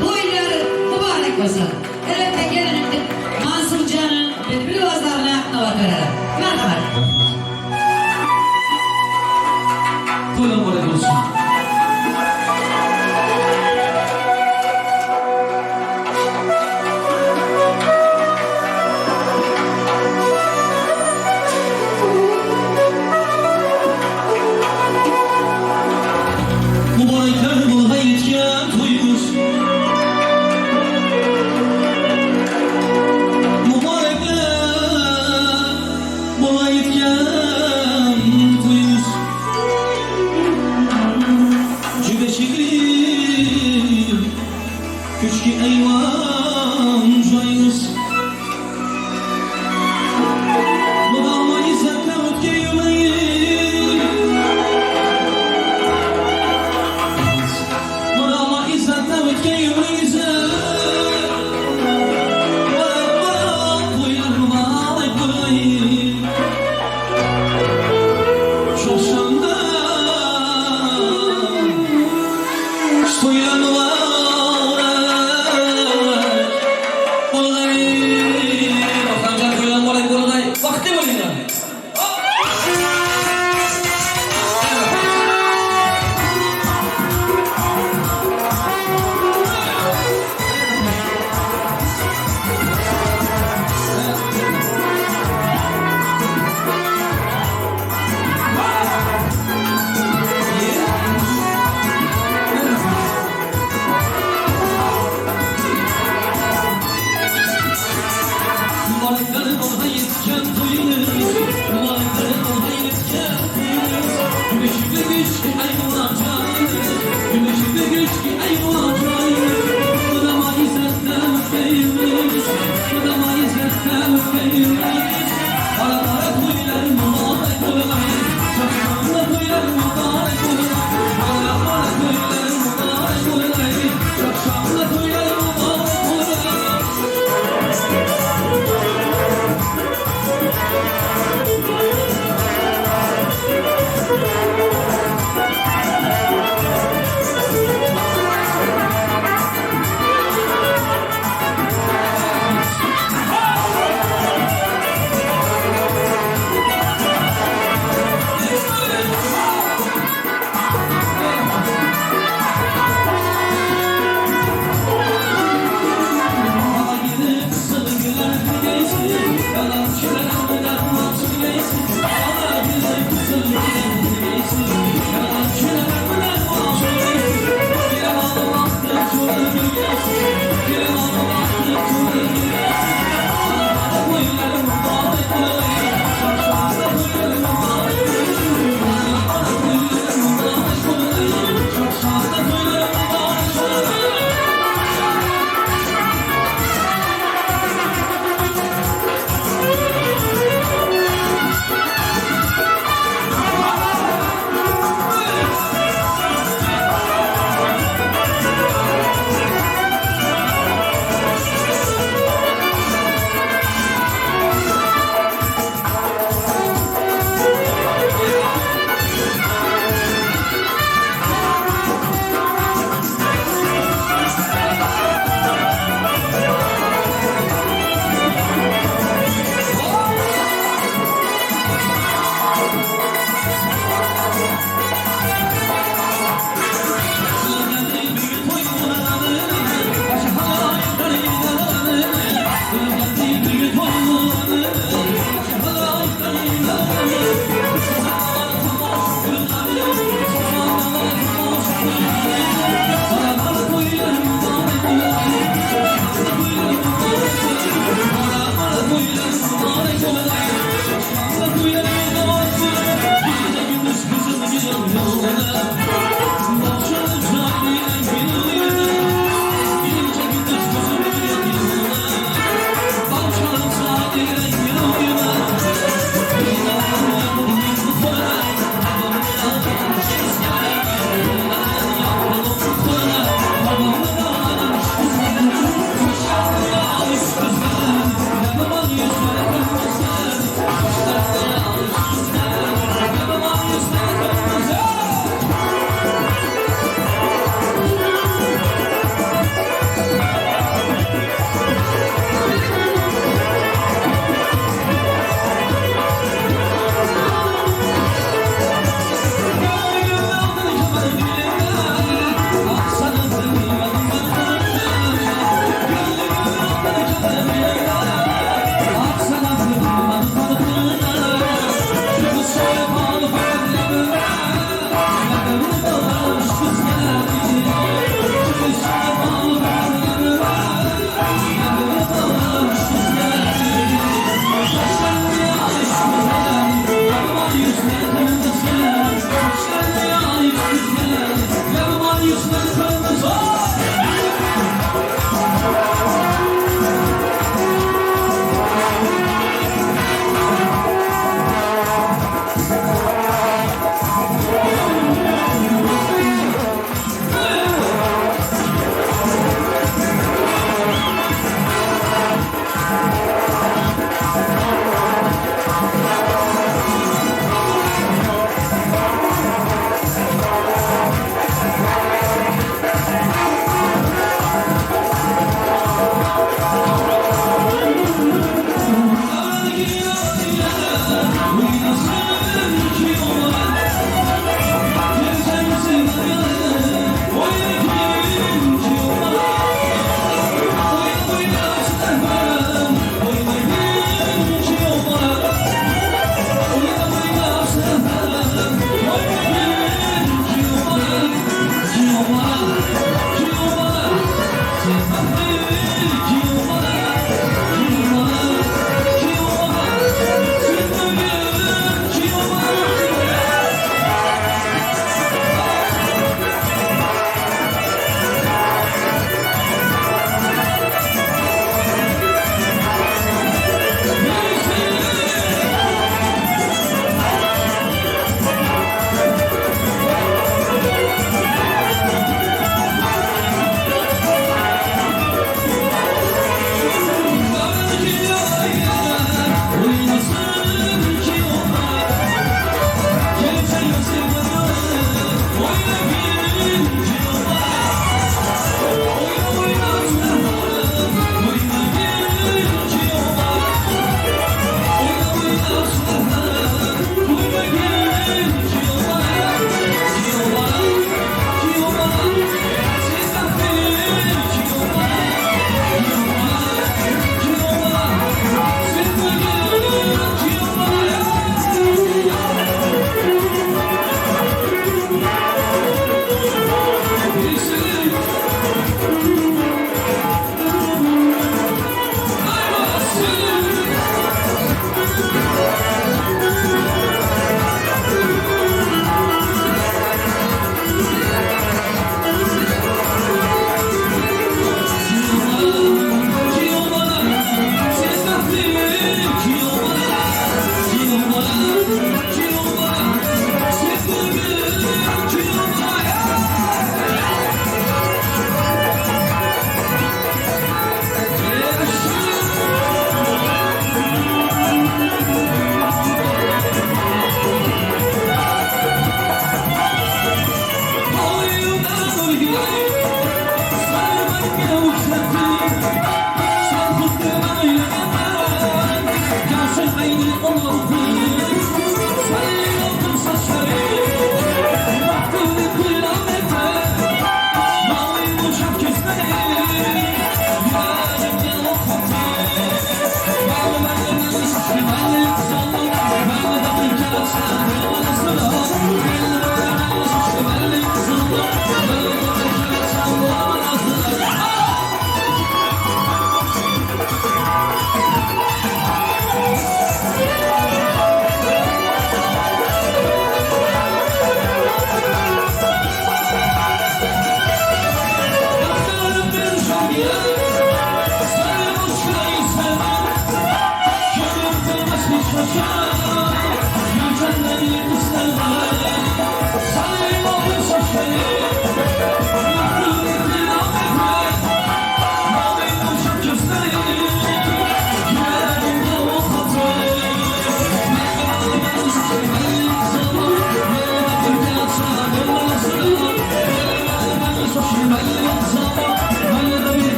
toýlar mübarek bolsun. Elbetde gelinim Mansurjanyň bilbil owazlaryna nobat berelim. Merhamet. Toýlar mübarek bolsun. Mübarekler bolgaý ýetgen toýumyz. Mübarekler bolgaý ýetgen toýumyz. Jübe şirin köşki eýwan jaýymyz. Mudama izzette ötge ýümeýin. Mudama izzette ötge ýümeýin. Bara bara toýlar mübarek bolaý. Çok şanlı toýlar mübarek bolgaý. Okanjan toýlar mübarek bolgaý. Bagtly boluňlar. Mübarekler bolgaý ýetgen toýuňyz. Mübarekler bolgaý ýetgen toýuňyz. Güneşi güçki aýwan jaýyňyz. Güneşi güçki aýwan jaýyňyz. Mudama izzette ötgeýimiz. Mudama izzette ötgeýimiz. Bara bara toýlar mübarek bolgaý. Çakşanly toýlar mübarek bolgaý. Bara bara toýlar mübarek bolgaý. Çakşanly toýlar mübarek bolgaý.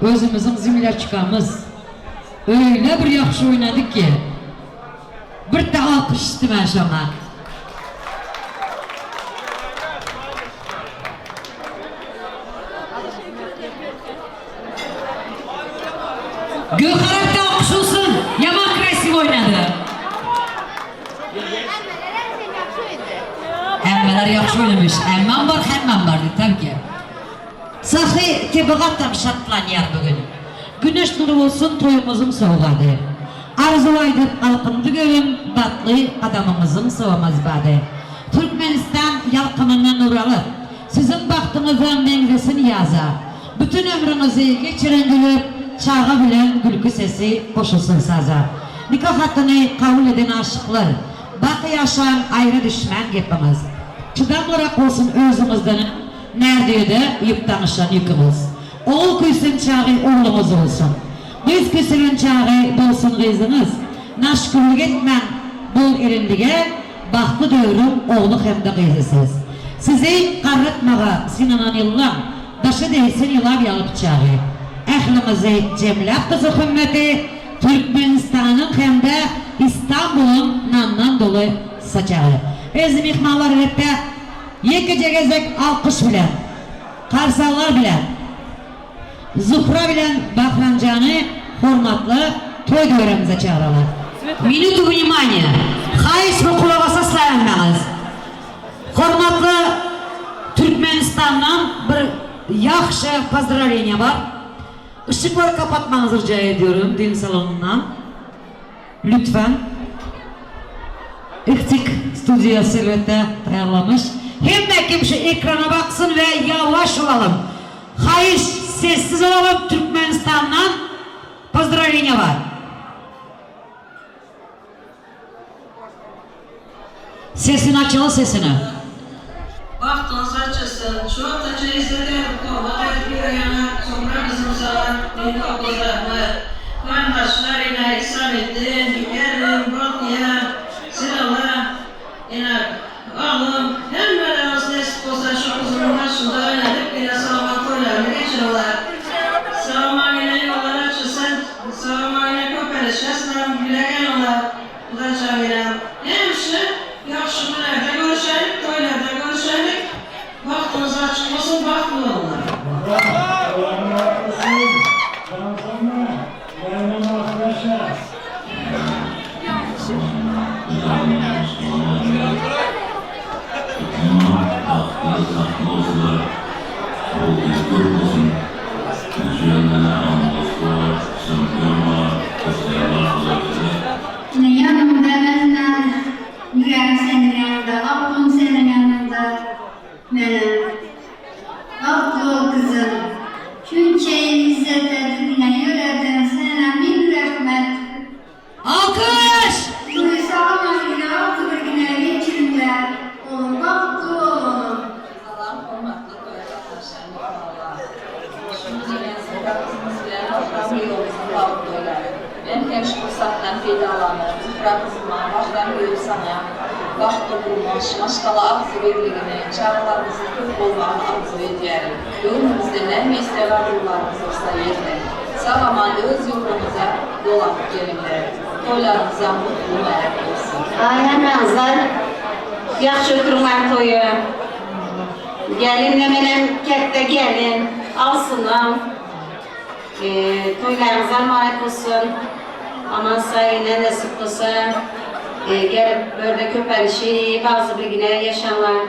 Özümiziň zemlýaçkamyz öýle bir ýagşy oýnady ki, birde alkyş istemen şoňa. Göwher akga alkyş bolsun, ýaman krasiw oýnady. Hemmeler ýagşy oýnamyş. Emmam bar, hemmem bar diýdi, tabii ki. Sahy tebigatam şatlanýar bu gün. Güneş nury bolsun toýumyzyň sowgady. Arzuw aýdyp galkyndy göwün, batly gadamyňyzyň sowamaz bady. Türkmenistan ýalkymyndan nur alyp, siziň bagtyňyza meňzesin ýaza. Bütin ömrüňizi geçirin gülüp, çaga bilen gülki sesi goşulsyn saza. Nika hatyny kabul eden aşyklar, baky ýaşaň aýra düşmän gepiňiz. Çydamlyrak bolsun özüňizdenem Närdede ýük daňyşan ýüküňiz. Ogul küýsän çagy ogluňyz bolsun. Gyz küýselen çagy bolsun gyzyňyz. Naşükürlik etmäň bol elinlige, Bagtly döwrüň ogly hem-de gyzy siz. Sizi garratmaga synanan ýyllaň, Daşa degsin ýylan ýaly pyçagy. Ähliňizi jemläp gyzyk hümmeti, Türkmenistanyň hem-de Istanbulyň nandan doly saçagy. Eziz myhmanlar elbetde Ýekeje gezek alkyş bilen, karsaglar bilen Zuhra bilen Bahramjany hormatly toý döwremize çagyralar. Minutu wnimaniýa! Haýyş we gulaga saslaýanmaňyz! Hormatly Türkmenistandan bir ýagşy pozdrawleniýa bar. Yşyklary kapatmaňyzy rija edýorin düýn salonyndan. Lütfen. Ihtik studiýasy elbetde taýýarlamyş. Hemme kim şu ekrana baksyn we ýawaş bolalym. Haýyş sessiz bolalym Türkmenistandan pozdrawleniýa bar. Sesini açaly sesini. Bagtyňyz açylsyn. Şu wagtaça izzet edip hormat edip ýörýäňä soňra gyzym saňa men köp rahmet. Garyndaşlar ine Isametdin, Kerim, Bagtyýar, Sylagla, ine oglum hemmeleriňiz nesip bolsa şu gyzymyň başynda oýnadyp ine sag-aman toýlaryny geçiriňler. Sag-aman ine ýollar açylsyn. Sag-aman ine köpelişesinem bile geliňler. Gudaçagyram hemişe ýagşy günlerde görüşelik, toýlarda görüşelik. Bagtyňyz açyk bolsun, bagtly boluňlar. Ine ýanymda menden, ýüregim seniň ýanyňda, aklym seniň ýanyňda menem. Bagtly bol gyzym. Şunça ýyl izzete dügne ýörediň, sana miň rehmet. Alkyş! Toýy sag-aman ine agzybirgine geçiriňler, oglum bagtly bol oglum. Salam hormatly toýa gatnaşan myhmanlar. Şuny diýen Zuhra gyzymyz bilen Bahram gyýawymyzyň bagly toýlary. Men hem şu pursatdan peýdalanyp, Zuhra gyzyma, Bahram gyýew saňa bagtly durmuş, maşgala agzybirligini, çagalaryňyzyň köp bolmagyny arzuw edýärin. Göwnüňizde näme isleg arzuwlaryňyz bolsa ýerine. Sag-aman öz ýurduňyza dolanyp geliňler. Toýlaryňyzam gutly mübärek bolsun. Aý hemmäňizler ýagşy ötüriňler toýy. Gelinle menem ketde gelin alsynam. Toýlaryňyzam mübarek bolsun. Aman sag ine nesip bolsa gelip bu ýerde köpelişip agzybirgine ýaşaňlar.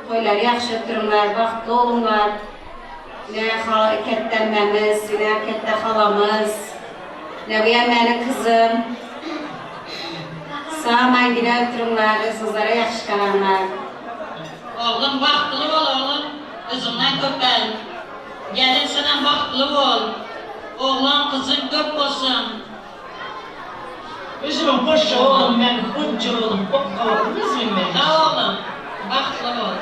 Toýlary ýagşy ötüriňler, bagtly boluňlar. Ne ketde emmemiz, ne ketde halamyz, ne bu emmeniň kyzym. Sag mangine ötüriňler, özüňizlere ýagşy garaňlar. Oglum bagtly bol oglum yzyňdan köpel gelin senem bagtly bol oglan gyzyň köp bolsun. Üzümiň hoşja oglum men hojja oglum okga oglum üzümiň men. Sag oglum bagtly bol.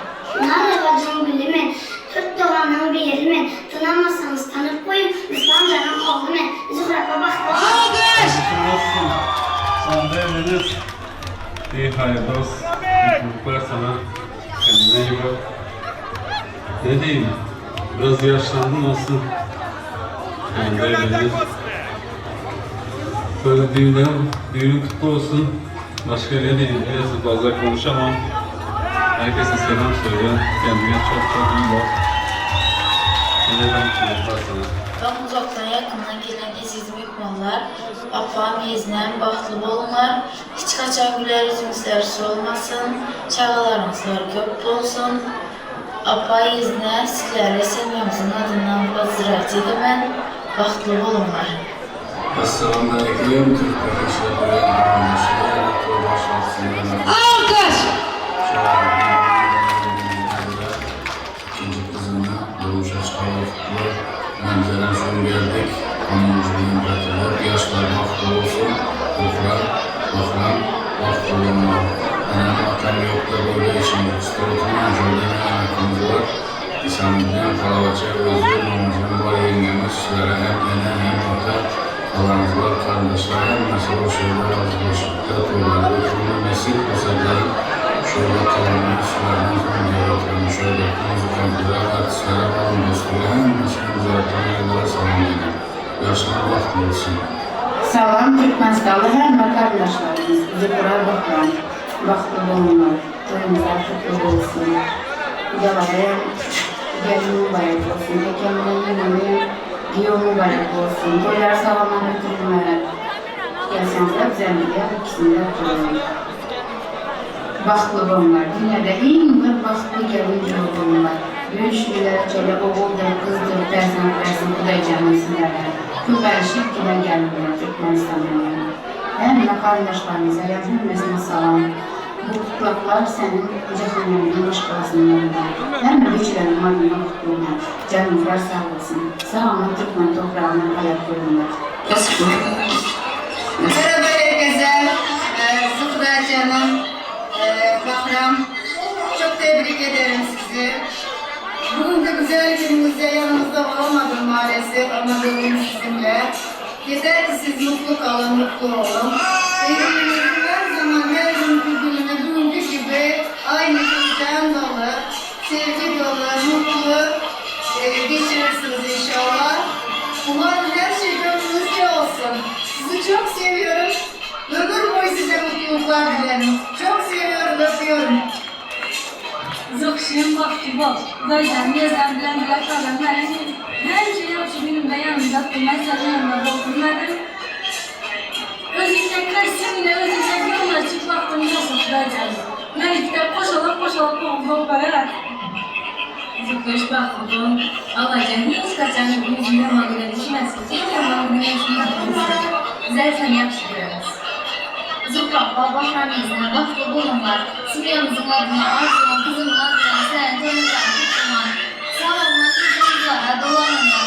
Narlawajyň güli men, Türk doganyň biri men, Tanamasaňyz tanyp goýuň, Yslam janyň ogly men, Zührapa bagtly bol. Alkyş! Olsun. Sonda evlenir. İyi hayır dost. Mutluluklar sana. Kendine iyi bak. Ne diyeyim? Biraz yaşlandın olsun. Sonunda evlendiniz. Böyle düğünüm, düğünün kutlu olsun. Başka ne diyeyim biliyorsun fazla konuşamam. Herkese selam söyle. Kendine çok çok iyi bak. Yeniden mutluluklar sana. Tam uzaktan yakından gelen eziz mehmanlar, apam, yeznem, bahtlı bolunlar, hiç kaçan güler yüzünüzler solmasın, çağalarınızlar köp bolsun. Apa, yezne, sizlere semyamızın adından pozdravit edemen, bahtlı bolunlar. Esselamu Aleyküm Türk kardeşler, kardeşler, Alkış! İkinci kızını durmuşa çıkardılar. Menzelen son geldik. Konumuz bilen Yaşlar bahtlı olsun. Ruhlar, ruhlar, bahtlı olunlar. Anam atam yok da böyle işim yok. Oturmam. Şöyle ne hakkımız var. İsa'nın Kalavaça, Özgür, Mamacım var yengemiz. Sizlere hem ene hem ata Alanızlar, kardeşler, hemmesi o şeyler arkadaşlıkta toylarda oturma nesil meseleleri şöyle kalanlar, sizlerden sonra oturma şöyle müzikantılar, artistlere, alın dostlara, hemmesine uzaktan yerlere salam edin. Yaşlar bahtlı olsun. Salam Türkmenistanlı hemme kardeşlerimiz, Zühra Bahram, bahtlı bolunlar, toyumuzlar kutlu olsun. Yalarım, gelin mübarek olsun, tekamülün yemeği, giyo mübarek olsun. Toylar sağlaman ötürülmeler. Gelsenizler güzelliğe ikisini de oturalım. Bahtlı bolunlar, dünyada en bir bahtlı gelin giyo bolunlar. Görüşürler, çöle oğuldur, kızdır, dersen versin, Kuday canım sizlere. Köpəlişib giden gəlinlər Türkmenistan'dan. Hemme kardeşlerimize, hemmesine salam. Bu kutlaklar senin Cahanlarının başkalasının yanında. Hemme güçlerin adına kutluyorlar. Canınızlar sağ olsun. Sağ olun Türkmen toprağına ayak koyunlar. Merhaba herkese. Ee, Zuhra canım, ee, Bahram. Çok tebrik ederim sizi. Bugünkü güzel gününüzde yanınızda olamadım maalesef ama bugün sizinle. Yeter ki siz mutlu kalın, mutlu olun. Birbirinizin her zaman her günkü gününü bugünkü gibi aynı heyecan dolu, sevgi dolu, mutlu e, geçirirsiniz inşallah. Umarım her şey gönlünüzce olsun. Sizi çok seviyorum. Ömür boyu size mutluluklar dilerim. Çok seviyorum, öpüyorum. Zıxşın bax ki bol. Dayıcan, yezəm, bilən bilən qalan mənim. Həmişə yaxşı günümdə yanımdadır. Mən sənin yanında olmadım. Özündən kaçsın, özündən yoluna çık vaxtım yoxdur dayıcan. Mən ikide koşalım koşalım oğlum böyle. Zıplayış baxıldım. Alacan heç qaçan yüzündə mağına düşməsin. Heç mağına düşməsin. Zərfən yaxşı görəmiz. Zuhra, Bahram yezne, bahtlı bolunlar. Simyamızın adına, Arzu'nun kızımın adına, sen toyunlar kutluman. Sağ olun, kızımızlara dolanınlar.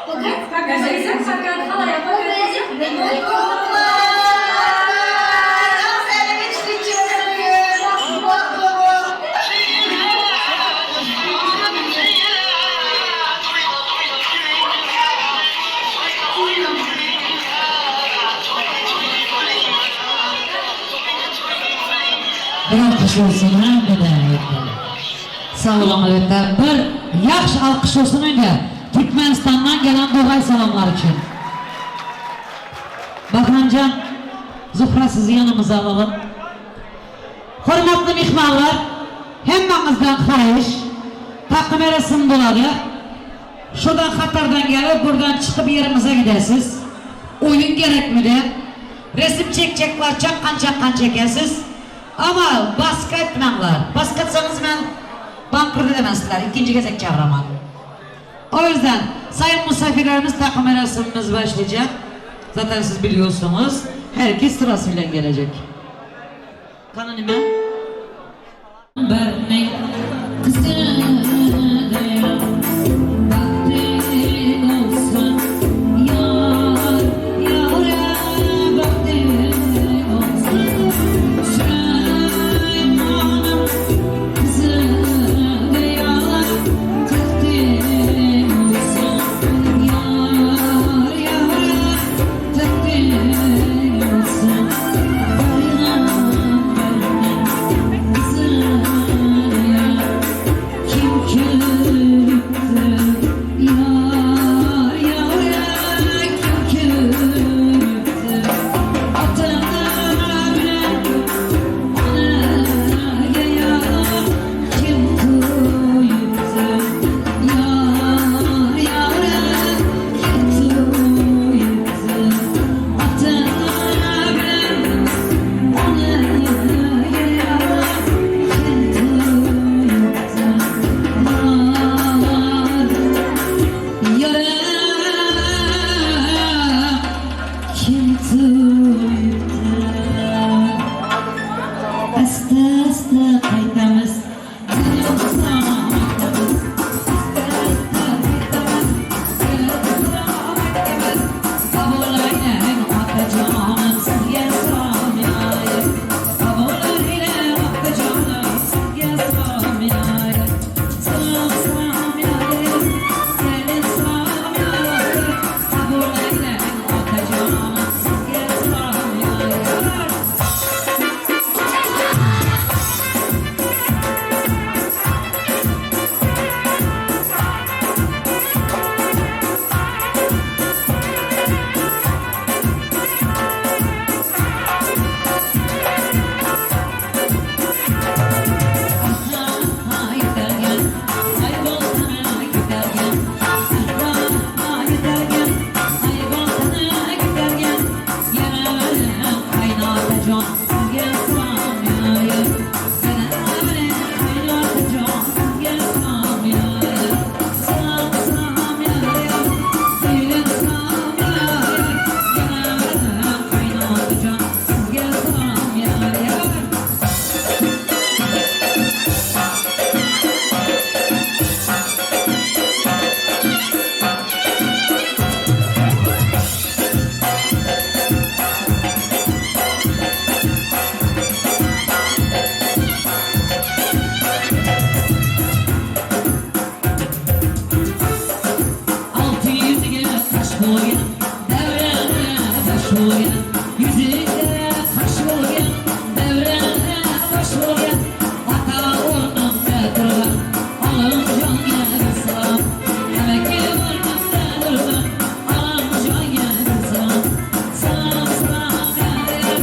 Fakat, fakat, Fakat, fakat, halaya fakat. Bir alkış olsun hemmeden. Sağ olun elbette. Bir yaxşı alkış olsun önce. Türkmenistan'dan gelen Doğay selamlar için. Bakancan, Zuhra sizi yanımıza alalım. Hürmetli mihmanlar, hemmenizden xahiş, takım eresim buladı. Şuradan Katar'dan gelip buradan çıkıp yerimize gidesiz. Oyun gerekmedi. Resim çekecekler, çakkan çakkan çekesiz. Ama baskı etmenler. Baskı etseniz ben bankrot edemezler. İkinci gezek çağıramam. O yüzden sayın misafirlerimiz takım merasimimiz başlayacak. Zaten siz biliyorsunuz. Herkes sırasıyla gelecek. Kanınime. Berning olsun Yar yâre tahtın olsun Süleyman'ım kızı yâre tahtın olsun Yar yâre tahtın olsun. bolgan, Ýüzüňde kaş bolgan, Döwrana baş bolgan, Ata ornunda durgan, Alymjan bir salam. Emekli ornunda durgan, Alymjan bir salam. Salam salam ýar ýar,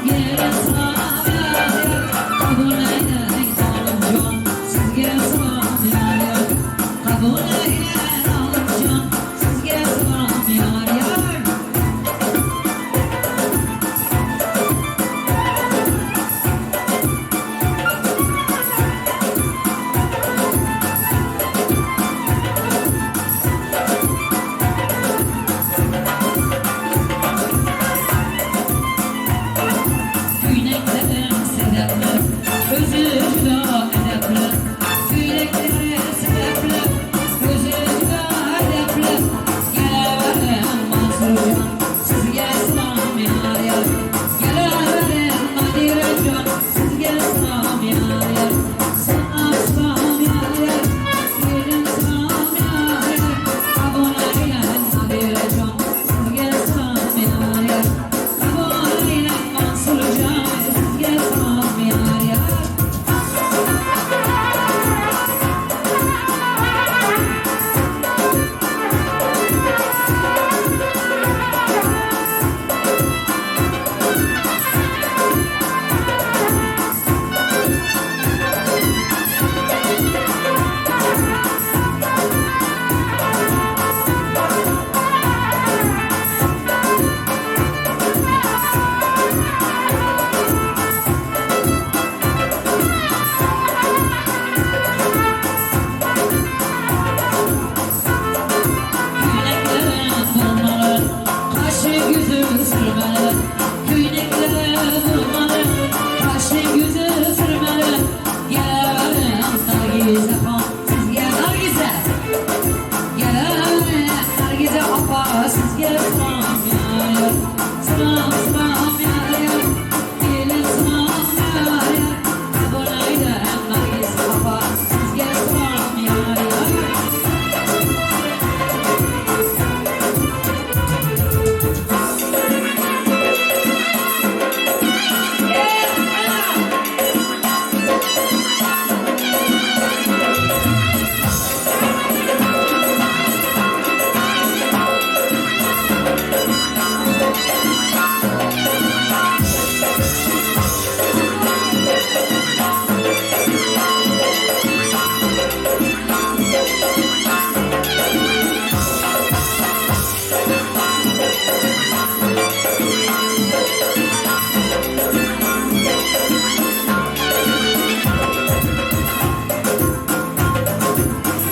Gelin salam ýar ýar, Kabul eýläň Alymjan, Sizge salam ýar ýar. Kabul eýlär Alymjan, Sizge salam ýar ýar. Köýneklerim sedepli, özi juda edepli. Köýnekleri sedepli, özi juda edepli. Geleweriň Mansurjan, sizge salam ýar ýar. Geleweriň Nadirejan, sizge salam ýar ýar. Salam salam ýar ýar, gelin salam ýar ýar. Kabul eýläň Nadirejan, sizge salam ýar ýar. Kabul eýläň Mansurjan, sizge salam ýar ýar. Köýneklere bolmaly, kaşy ýüzi sürmeli. Köýneklere bolmaly, kaşy ýüzi sürmeli. Geleweriň Nargize han, sizge Nargize. Geleweriň Nargize apa, sizge salam ýar ýar. Salam salam ýar ýar, gelin salam ýar ýar. Kabul eýläň Nargize apa, sizge salam ýar ýar.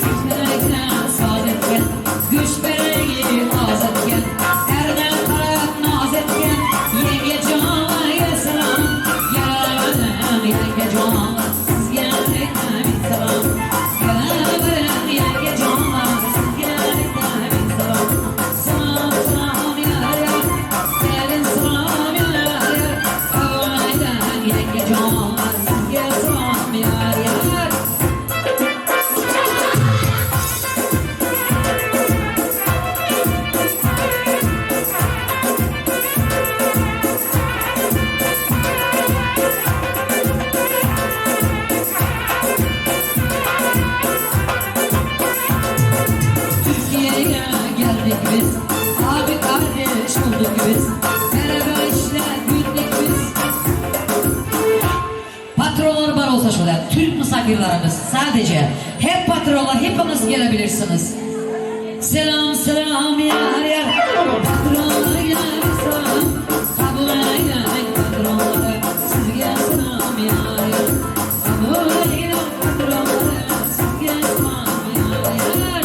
Göçmerekden saz etgen, Göçmeregi az etgen, Erne garap naz etgen, Ýeňňe jana salam, Ýaradan ýeňňe jana, Sizge aýtdym salam. Ýaradan ýeňňe jana, Sizge aýtdym salam. Salam, salam ýar ýar, Gelin salam ýar ýar, Aýdan ýeňňe jana, Sizge salam ýar ýar. Türkiye'ye geldik biz, abi kardeş olduk biz. Beraber işler günlük biz. Patronlar bar olsa şöyle, Türk misafirlerimiz sadece. Hep patronlar, hepiniz gelebilirsiniz. Selam selam yar yar, patronlar yar selam. Kabul eyleyin patronları, sizge selam yar yar. Kabul eyleyin patronları, sizge selam yar yar.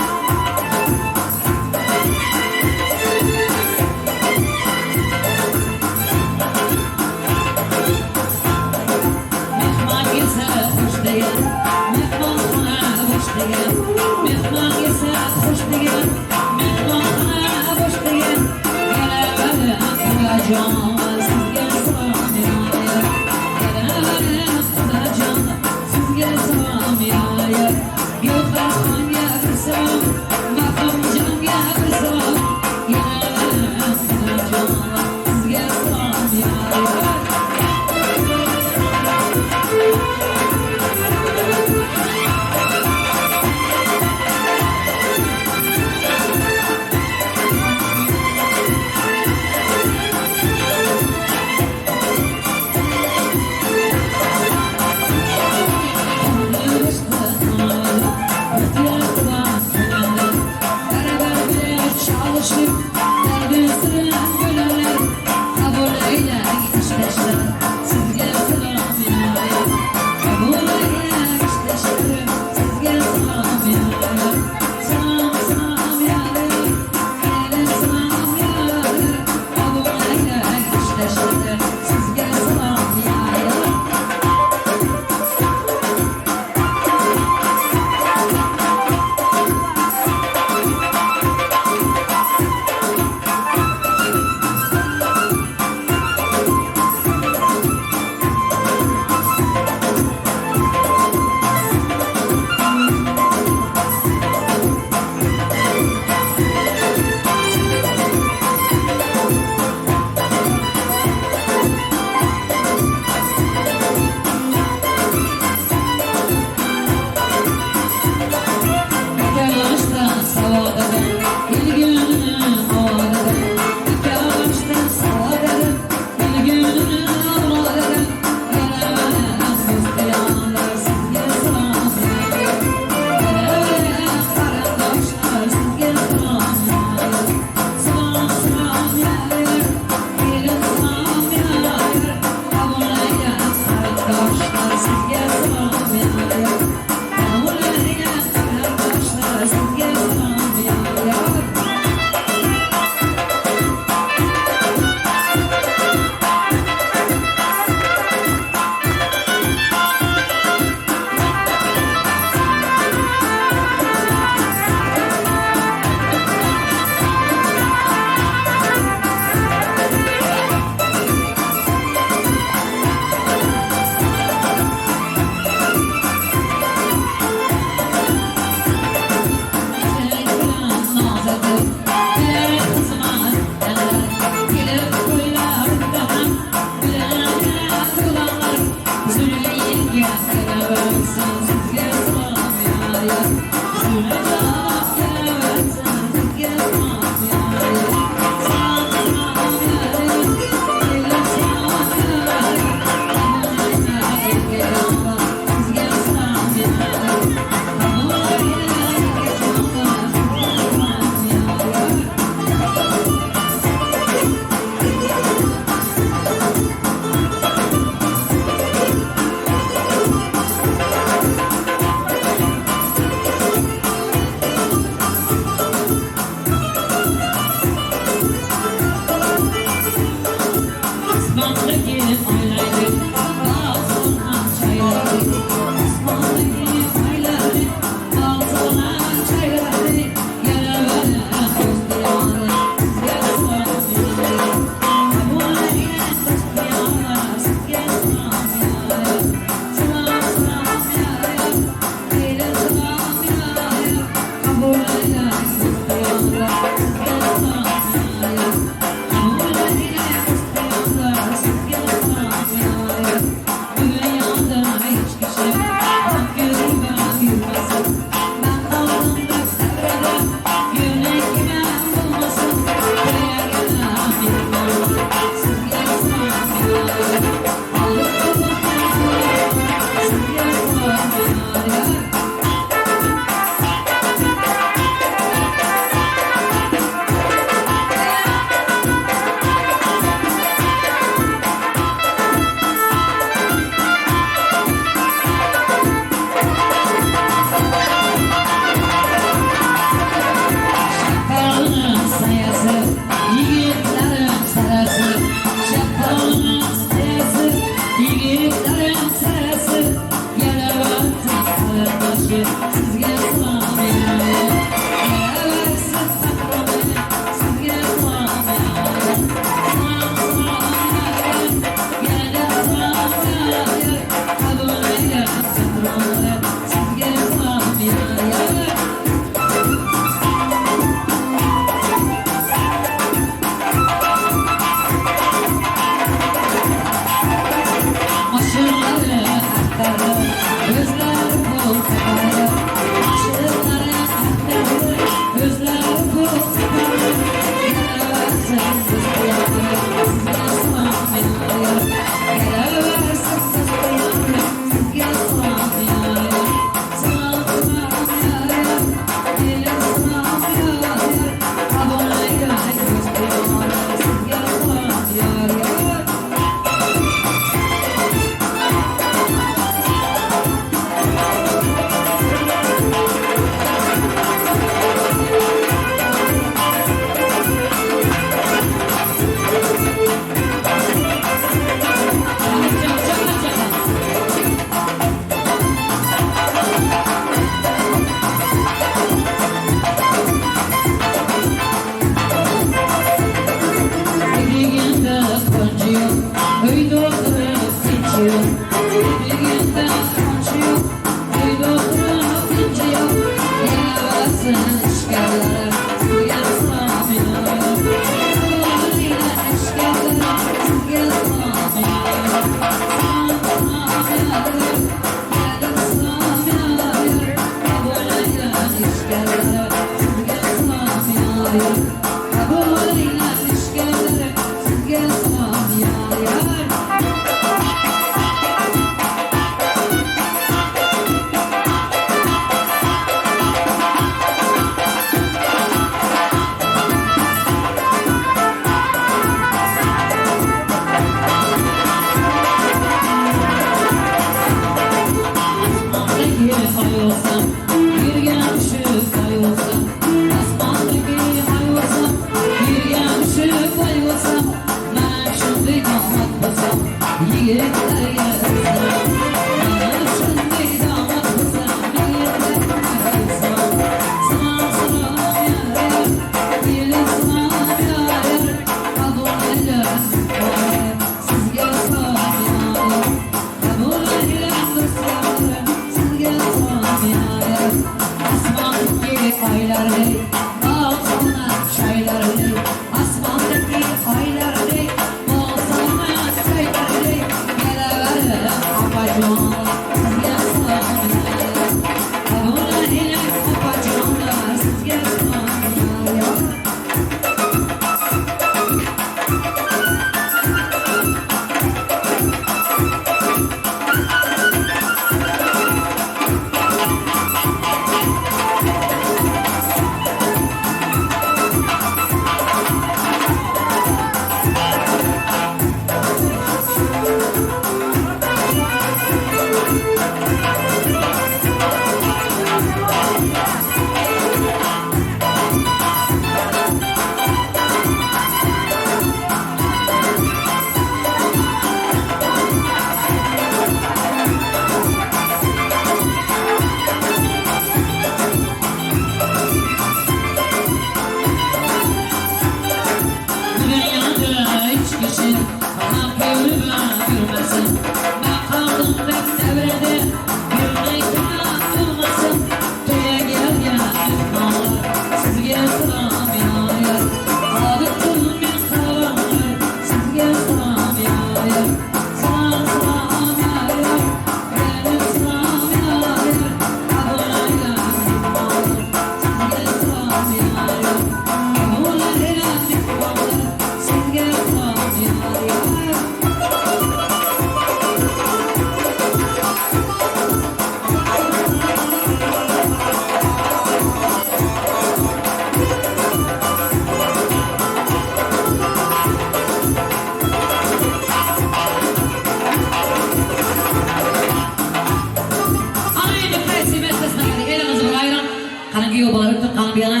Ana endi krasiy masalasına keldik. Elimizni bir ayran. Qani kuyov bola o'tdi, qani bu yana.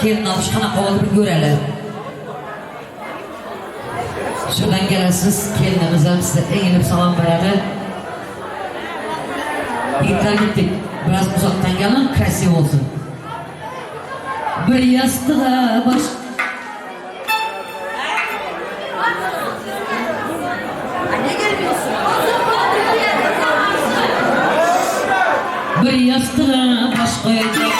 Kelin olish qanaqa bo'ldi bir ko'raylik. Shundan kelasiz, kelinimiz ham sizga egilib salom beradi. Yigitlar gittik. Biraz uzaktan gelin, krasiy olsun. Bir yastığa baş... Ne gelmiyorsun? Bir yastığa baş koyacak.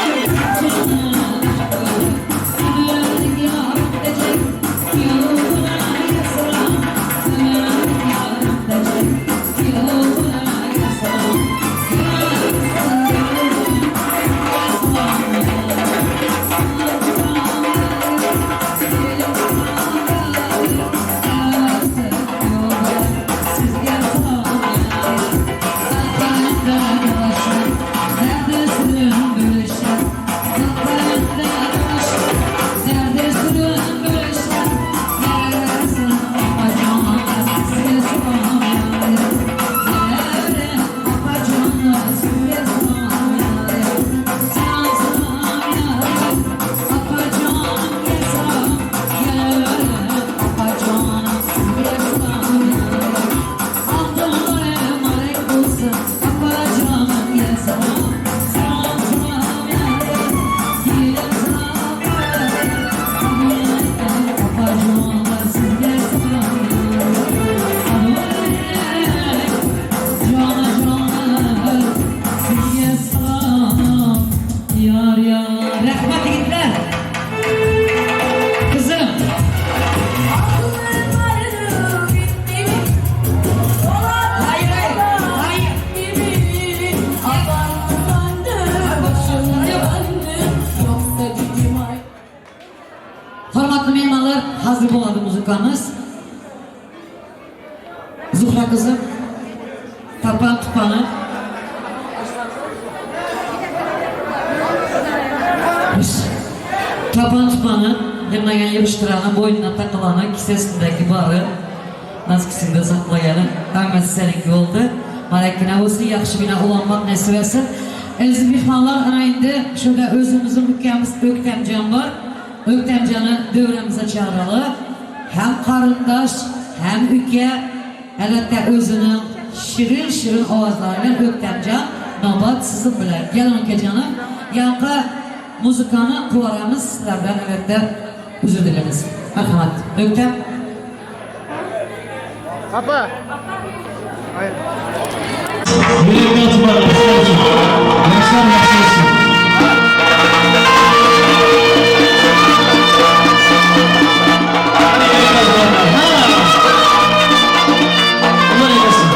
Yar yar. Rahmat yigitlar. Kızım. Hayır hayır. Hayır. Hurmatli mehmonlar, hazır bo'ladi muzikamiz. Zuhra kızım, tapan tupanı. Biz tapan tupanı, yig'lagan yig'ishtirani, bo'ynuna taqilani, kisasindagi bari, naskisinde saklaganı, hammasi seninki oldu. Malakkina bo'lsin, yaxshigina ulanmoq nasib etsin. Aziz mehmonlar, ana endi şurada o'zimizning ukamiz Öktemcan bor. Öktemcan'ı devremize çağıralım. Hem karındaş, hem ülke, elbette özünün şirin şirin ovozlarıyla Öktemcan navbat sizin bilan. Gel ukajonim. Yangi muzikanı quvaramiz sizlardan elbette uzr dilaymiz. Marhamat. Öktem. Apa? Hayır. Yürekli atmalar, Yaşlar yaxshi olsun. Hadi yürekli atmalar. Ha! Allah eylesin.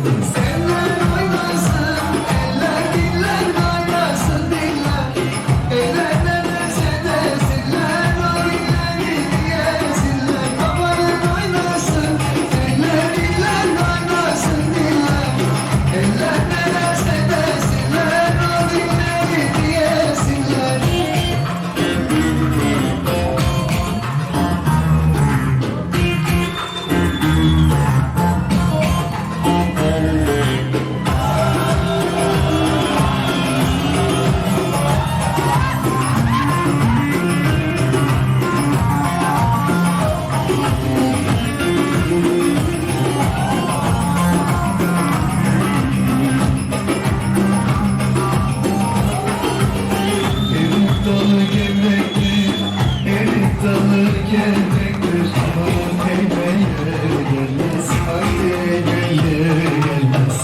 Eller oynasın, eller diller kaynasın diller. Eller ne derse desinler, o dilleri diyesinler. Babanın oynasın, eller diller kaynasın diller. Eller ne derse desinler, o dilleri diyesinler. Erik dalı gevrektir, erik dalı gevrektir. Aman eymeye gelmez, haydi eymeye gelmez.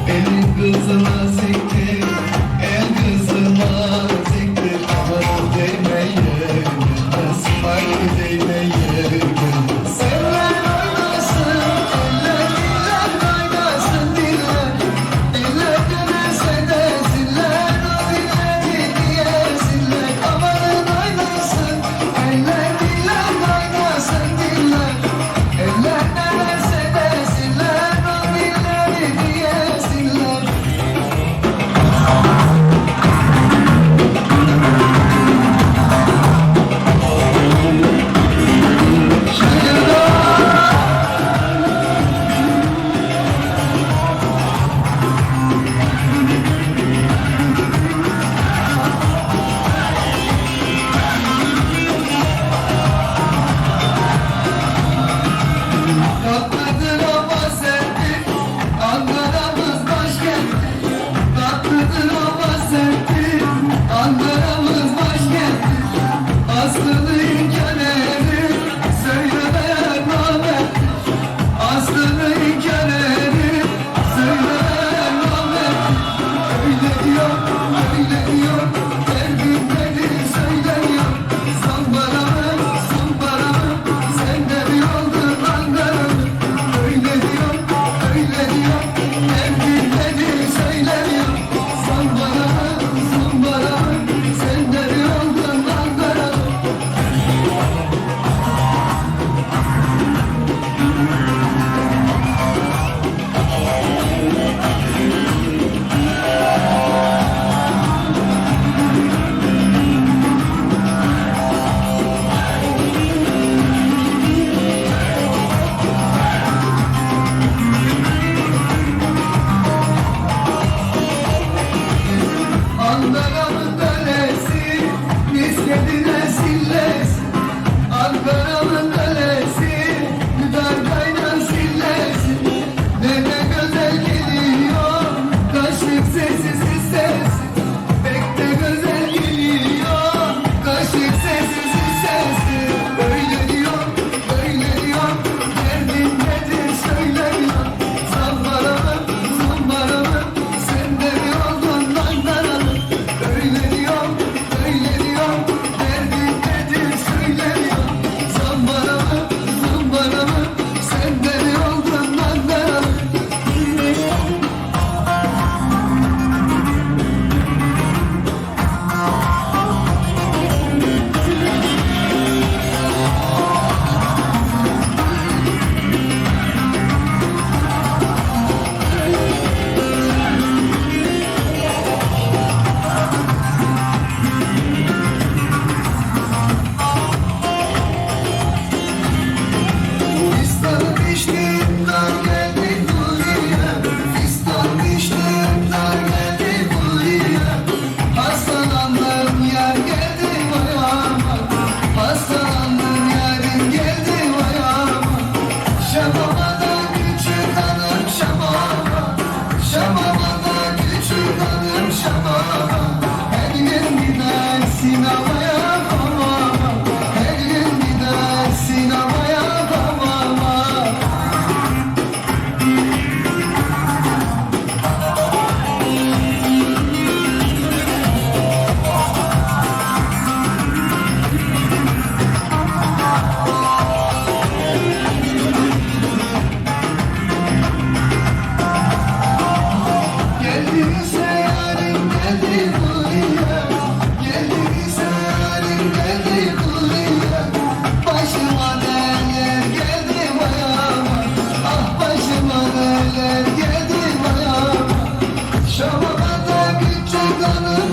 Elin kızı naziktir, el kızı naziktir. Aman değmeye gelmez, haydi değmeye gelmez. Eller oynasın, eller diller kaynasın diller. Eller dönerse desinler, o dilleri diyesinler. Amanın oynasın, eller diller kaynasın diller. Eller ne derse desinler, o dilleri diyesinler.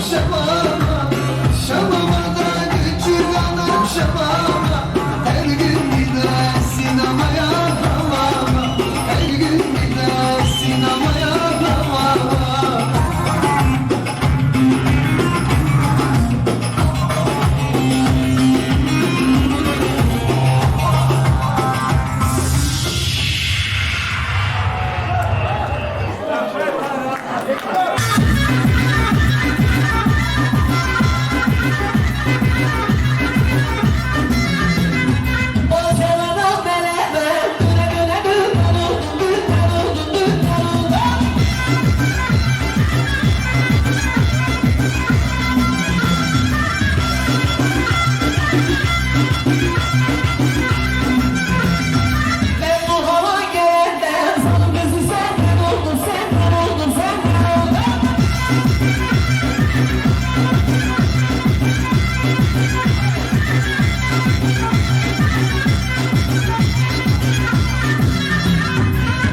şababa Şababa da küçük hanım şababa Her gün gider sinemaya hamama Her gün gider sinemaya hamama Ben bu hava gelenden Sanım kızı senden oldum senden oldum senden oldum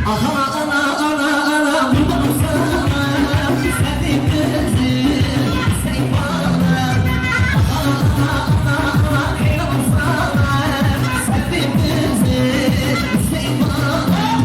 Aha ana ana ana kurbanım sana Sevdim kızı sen bana Aha ana ana ana kıyamam sana Sevdim kızı sen bana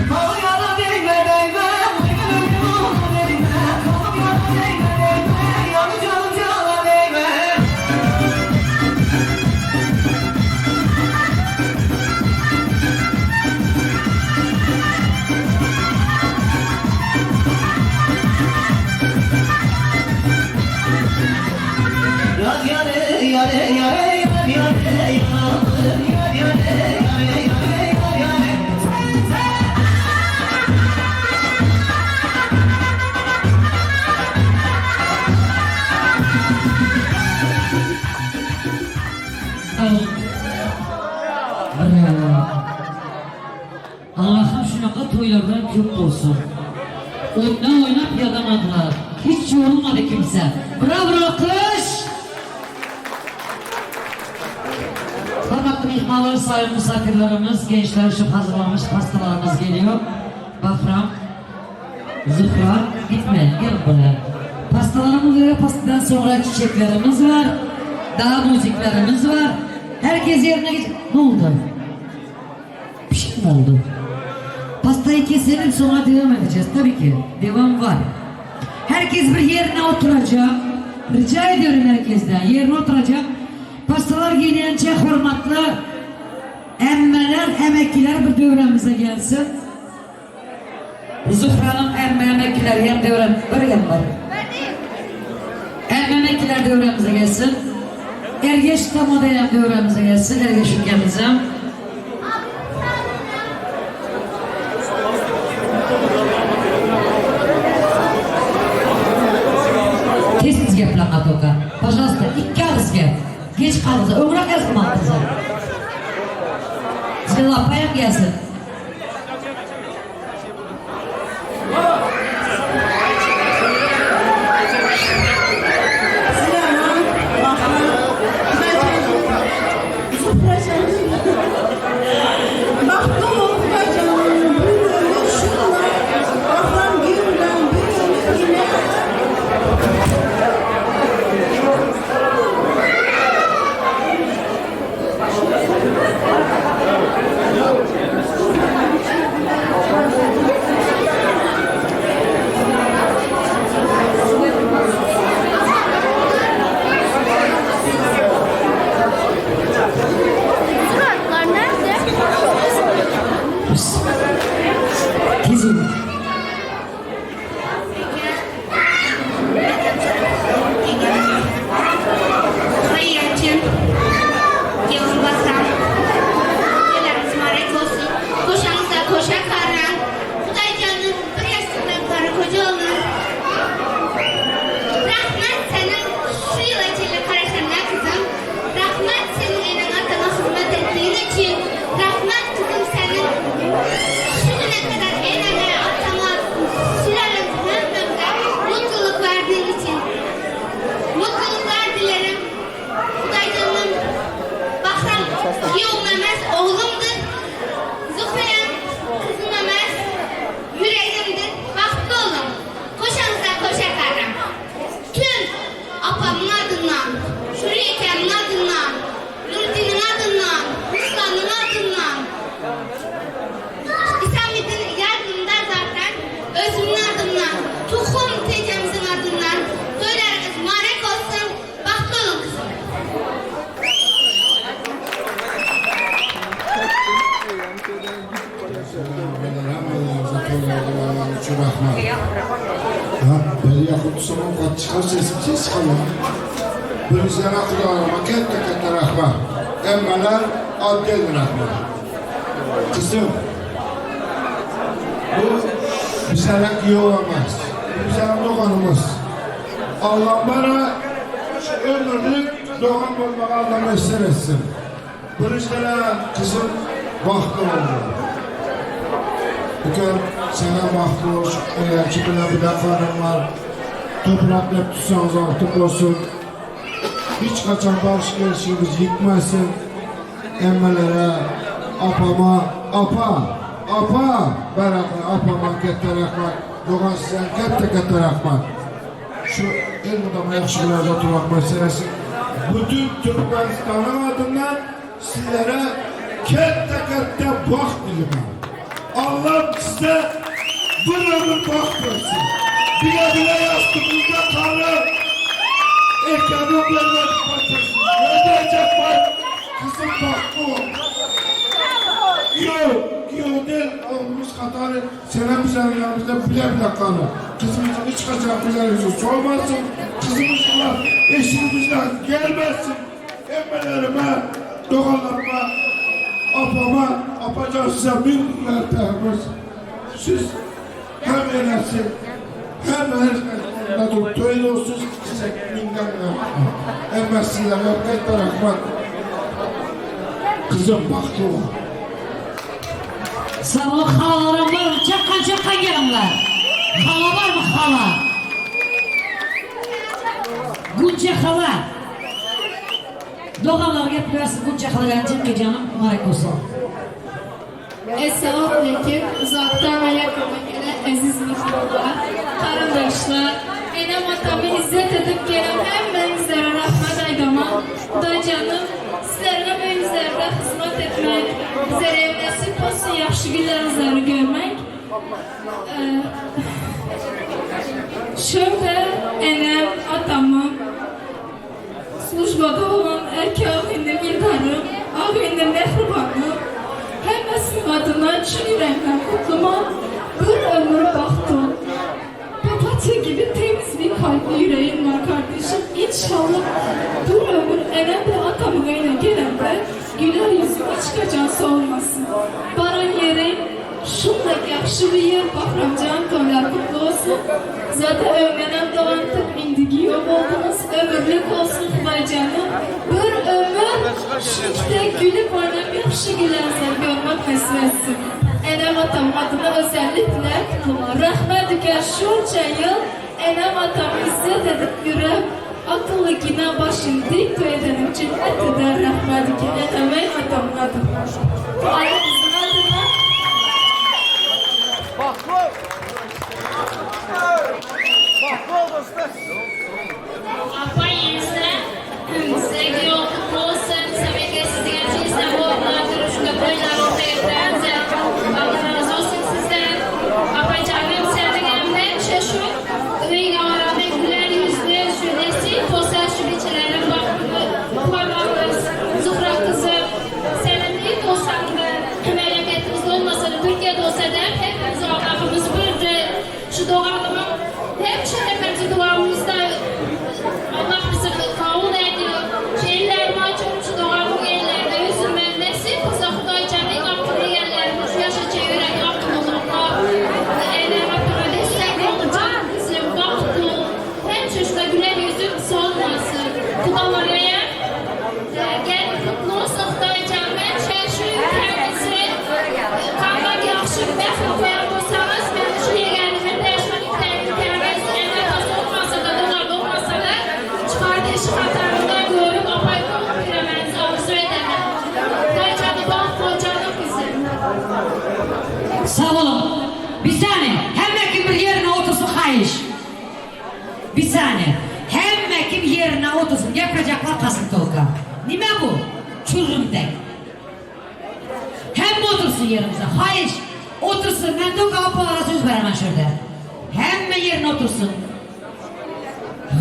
Kol yana değme değme, gönlüm olma değme. Kolum yana değme değme, yanı canım cana değme. Yar yare yare yare yar yare yar yar yare yare yare yar yare sen sen. Bravo. Allah'ım şunaqa toylardan köp bolsun. Oyna oynap yadamadılar. Hiç yorulmadı kimse. Bravo alkış. Hürmetli mihmanlar, sayın misafirlerimiz, gençler şu hazırlanmış pastalarımız geliyor. Bahram, Zuhra, gitme, gel buraya. Pastalarımız var, pastadan sonra çiçeklerimiz var. Daha müziklerimiz var. Herkes yerine geç... Ne oldu? Bir şey mi oldu? Pastayı keselim sonra devam edeceğiz. Tabii ki devam var. Herkes bir yerine oturacak. Rica ediyorum herkesten yerine oturacak. Pastalar gelince hürmetli emmeler, emekliler bir devremize gelsin. Zuhra'nın emme emekliler hem devrem... Böyle gel bari. Emme emekliler devremize gelsin. Ergeç tam odaya devremize gelsin. Ergeç ülkemize. Tez tez gaplarga to'ka. Пожалуйста, ikki og'iz gap. Kech qoldi. O'ngroq yozilmabdi. Bismillah, payam gelsin. Bahtlı ol canım, bir ömür şunla, Bahram gülden bir ömür yine. Ýakyn tutamam gaty çykar sesim ses çykarýan. Birinjiden akydaryma ketde ketde rahmat. Hemmeler otdelny rahmat. Kızım bu bizlere giýew emas. Bu bizleriň doganymyz. Allam bara şu ömürlik dogan bolmagy Alla miýesser etsin. Birinjiden kızım bagtly boldy. Ukem senem bagtly bol şu eýerçi bile bile garyň bar. Toprak dep tutsaňyz artyk bolsun. Hiç haçan barış gelişigimiz ýitmesin. Hemmelere apama apa apa beraka apama ketde rahmat dogan sizem ketde ketde rahmat. Şu elmydama ýagşy günlerde oturmak meselesi bütün Türkmenistanyň adyndan sizlere ketde-ketde bagt dileýän. Allam size bir ömür bagt bersin. Bile-bile ýassygyňyzda galyp, ekemiň bermedik parçasyny ne diýjek bar, gyzym bagtly bol. Giýew, giýew del, oglumyz katary Senem bizleriň ýanymyzda bile-bile galyň. Gyzymyzyň hiç haçan güler ýüzi solmasyn. Gyzymyz ýylan eşigimizden gelmesin. Hemmelerime, doganlaryma, apama, apajan size minler tähmir. Siz hem enesi, hem her yanında durup toý dostuz. Size miňden rahmat. Hemme sizlere katta rahmat. Gyzym bagtly bol. Sag boluň halalaram barmy çakgan çakgan geliňler. Hala barmy hala. Gunça hala. Doganlar geplersin Gunça hala gelin canım mübarek olsun. Esselamu Aleyküm. Uzaktan ve yakından gelen aziz mihmanlar, karındaşlar, enem atamı izzet edip gelen hemmenizlere rahmet aydama. Xuda canım, sizlerine bu yüzlerde hizmet etmek, bizlere nasip olsun yaxşı günlerinizi görmek. Ee, şöyle enem, atamım, Slujbada olan erkek ağindim İldarım, ağindim Mehribanım, hemmesinin adına çın yüreğimden kutluma, bir ömür bahtım. Papatya gibi temiz bir kalpli yüreğin var kardeşim. İnşallah bir ömür enem ve atamın eline gelende güler yüzün hiç kaçan solmasın. Baran yeri şunda yaxşı bir yer Bahramcan toylar kutlu olsun. Zaten ömrenen doğan tıp indigi yok oldunuz. Ömürlük olsun Hubaycanım. Bir ömür şükte gülüp oynayıp yaxşı gülerler görmek nasip etsin. Enem atam adına özellikle kutluma. Rahmet üker şunca yıl enem atamı izzet edip yürüp akıllı gina başını dik toy edenim için et eder rahmet üker. Enemeyin atamın adına. Ailemizin adına Apa yenisine size yol kutlu olsun. Samimiyetsiz gerçekten bu duruşunda boylar ortaya koyanca. Allah razı olsun sizden. Apa canım senin emre şu Öyün arada güler yüzlü şu nesip olsa şu biçelerin baktığını koymamız. Zuhra kızım senin ilk olsan da memleketimizde olmasa da Türkiye'de olsa da hepimiz Allah'ımız birdir. Şu doğanımın hep şu hepimizi duamızda Allah bizi kabul ediyor. Şu ellerimi açıyorum şu doğanın ellerine üzülme. Nesip olsa Xuday canı hakkını yerlerimi şu yaşa çevirerek hakkını olma. Ellerime hakkına destek olacak kızım baktı. Hem çocukta güler yüzüm solmasın. Kudalaraya gel kutlu olsun Xuday canı. Şey şu kendisi kanlar yaxşı məxluq koyan olsanız ben şu yeğenimin peşman temiz emek olmasa da dolar olmasa da kardeşi katarında görüp apay kolup giremenizi arzu ederim. Daycanı bahtlı canım kızım. Sağ olun. Bir saniye. Hemme kim bir yerine otursun hayış. Bir saniye. Hemme kim yerine otursun. Yapacaklar kasım tolka. Nime bu? Çürümdek. Hem otursun yerimize. Hayır. Otursun. Ben de apalara söz veremem şurada. Hemme yerine otursun.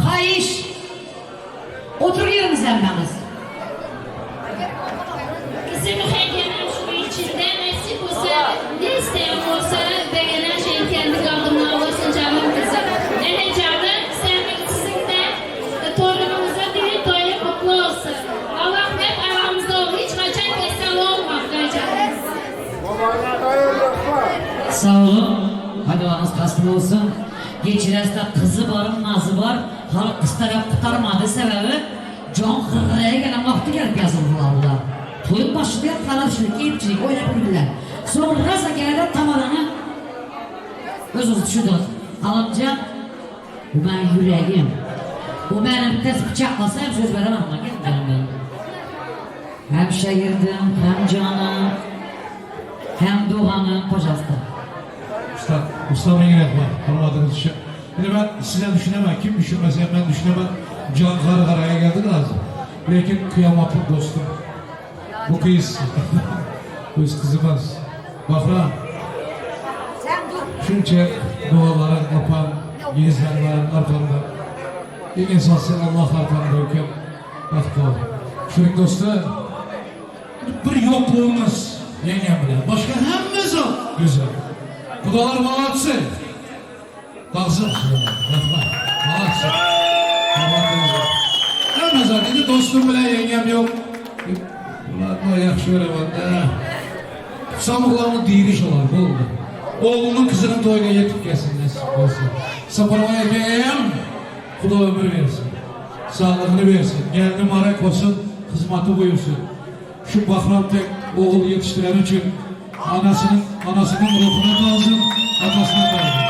Hayır. Otur yerinize hemmeniz. Kızım hediyenin şu içinde nasip olsa ne isteyen olsa beğenen şeyin kendi kaldığını alırsın canım kızım. Ene canım. Sag boluň, haýdawaňyz kasly bolsun. Geçiresde kyzy baryň nazy bar, haly gysdagap gutarmady, sebäbi jon gyrgyraya gelen wagty gelip ýazyldylar bular. Toýuň başynda ýatgalar şeýle keýpçilik oýnap ýürdüler. Soň rasa gelende tamarany özüňiz düşündiňiz. Halamjan bu meniň ýüregim. Bu meni bittesi pyçaklasa hem söz beremem muňa gelin janym benim. Hem şägirdim, hem janym, hem doganym, pažalsta. Usta, usta ming rahmat, hormatyňyz üçin. Indi ben sizden düşünemem, kim düşünmese hem ben düşünemem. Can Gargaraya geldi lazım. Lekin kıyamatlık dostum. Bu kız, öz kızımız. Bahram, şunça duaların apan, yezenlerin arkanda. En esası Allah arkanda öken. Bahtlı ol. Şuning dostu, bir yokluğumuz yengem bilen. Başka hemmesi güzel. Kudalar молодцы. Tazım Rahmat. Молодцы. Hemme zaten dostum bilen yengem yok. Ulan yaxşı göremen de. Samuklarını diriş olar boldu. Oğlunun kızının toyuna yetip gelsin nasip olsun. Saparova ekeyem Xuda ömür versin. Sağlığını versin. Gelini marek olsun, hizmeti buyursun. Şu Bahram tek oğul yetiştiren için anasının anasının ruhuna lazım, atasına lazım.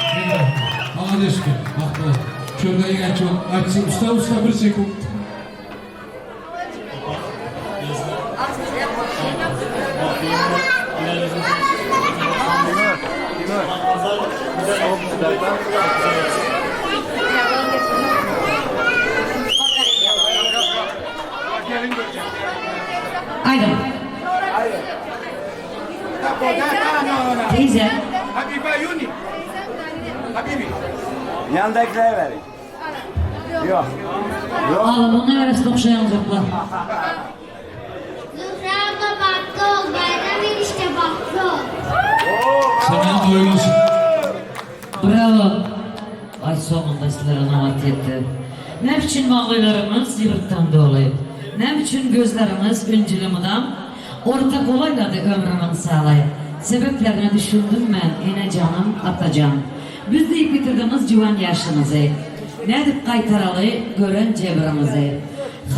Молодец, bahtlı ol. Şurada yine çok açsın. Usta usta bir sekund. Aýdyň. Teyze. Yanındakilere verin. Yok. Yok. Alın onu veresin okşayan yoklar. Zühre abla bahtlı ol, Bayram enişte bahtlı ol. Sana doyum olsun. Bravo. Ay sonunda sizlere namat etti. Ne biçim ağlaylarımız yurttan dolayı. Ne biçim gözlerimiz üncülü mudam. Ortak olayladı ömrümün sağlayı. Sebeplerini düşündüm ben ene canım atacan. Biz de bitirdiğimiz civan yaşımızı. Ne dip qaytaralı gören cebrimizi.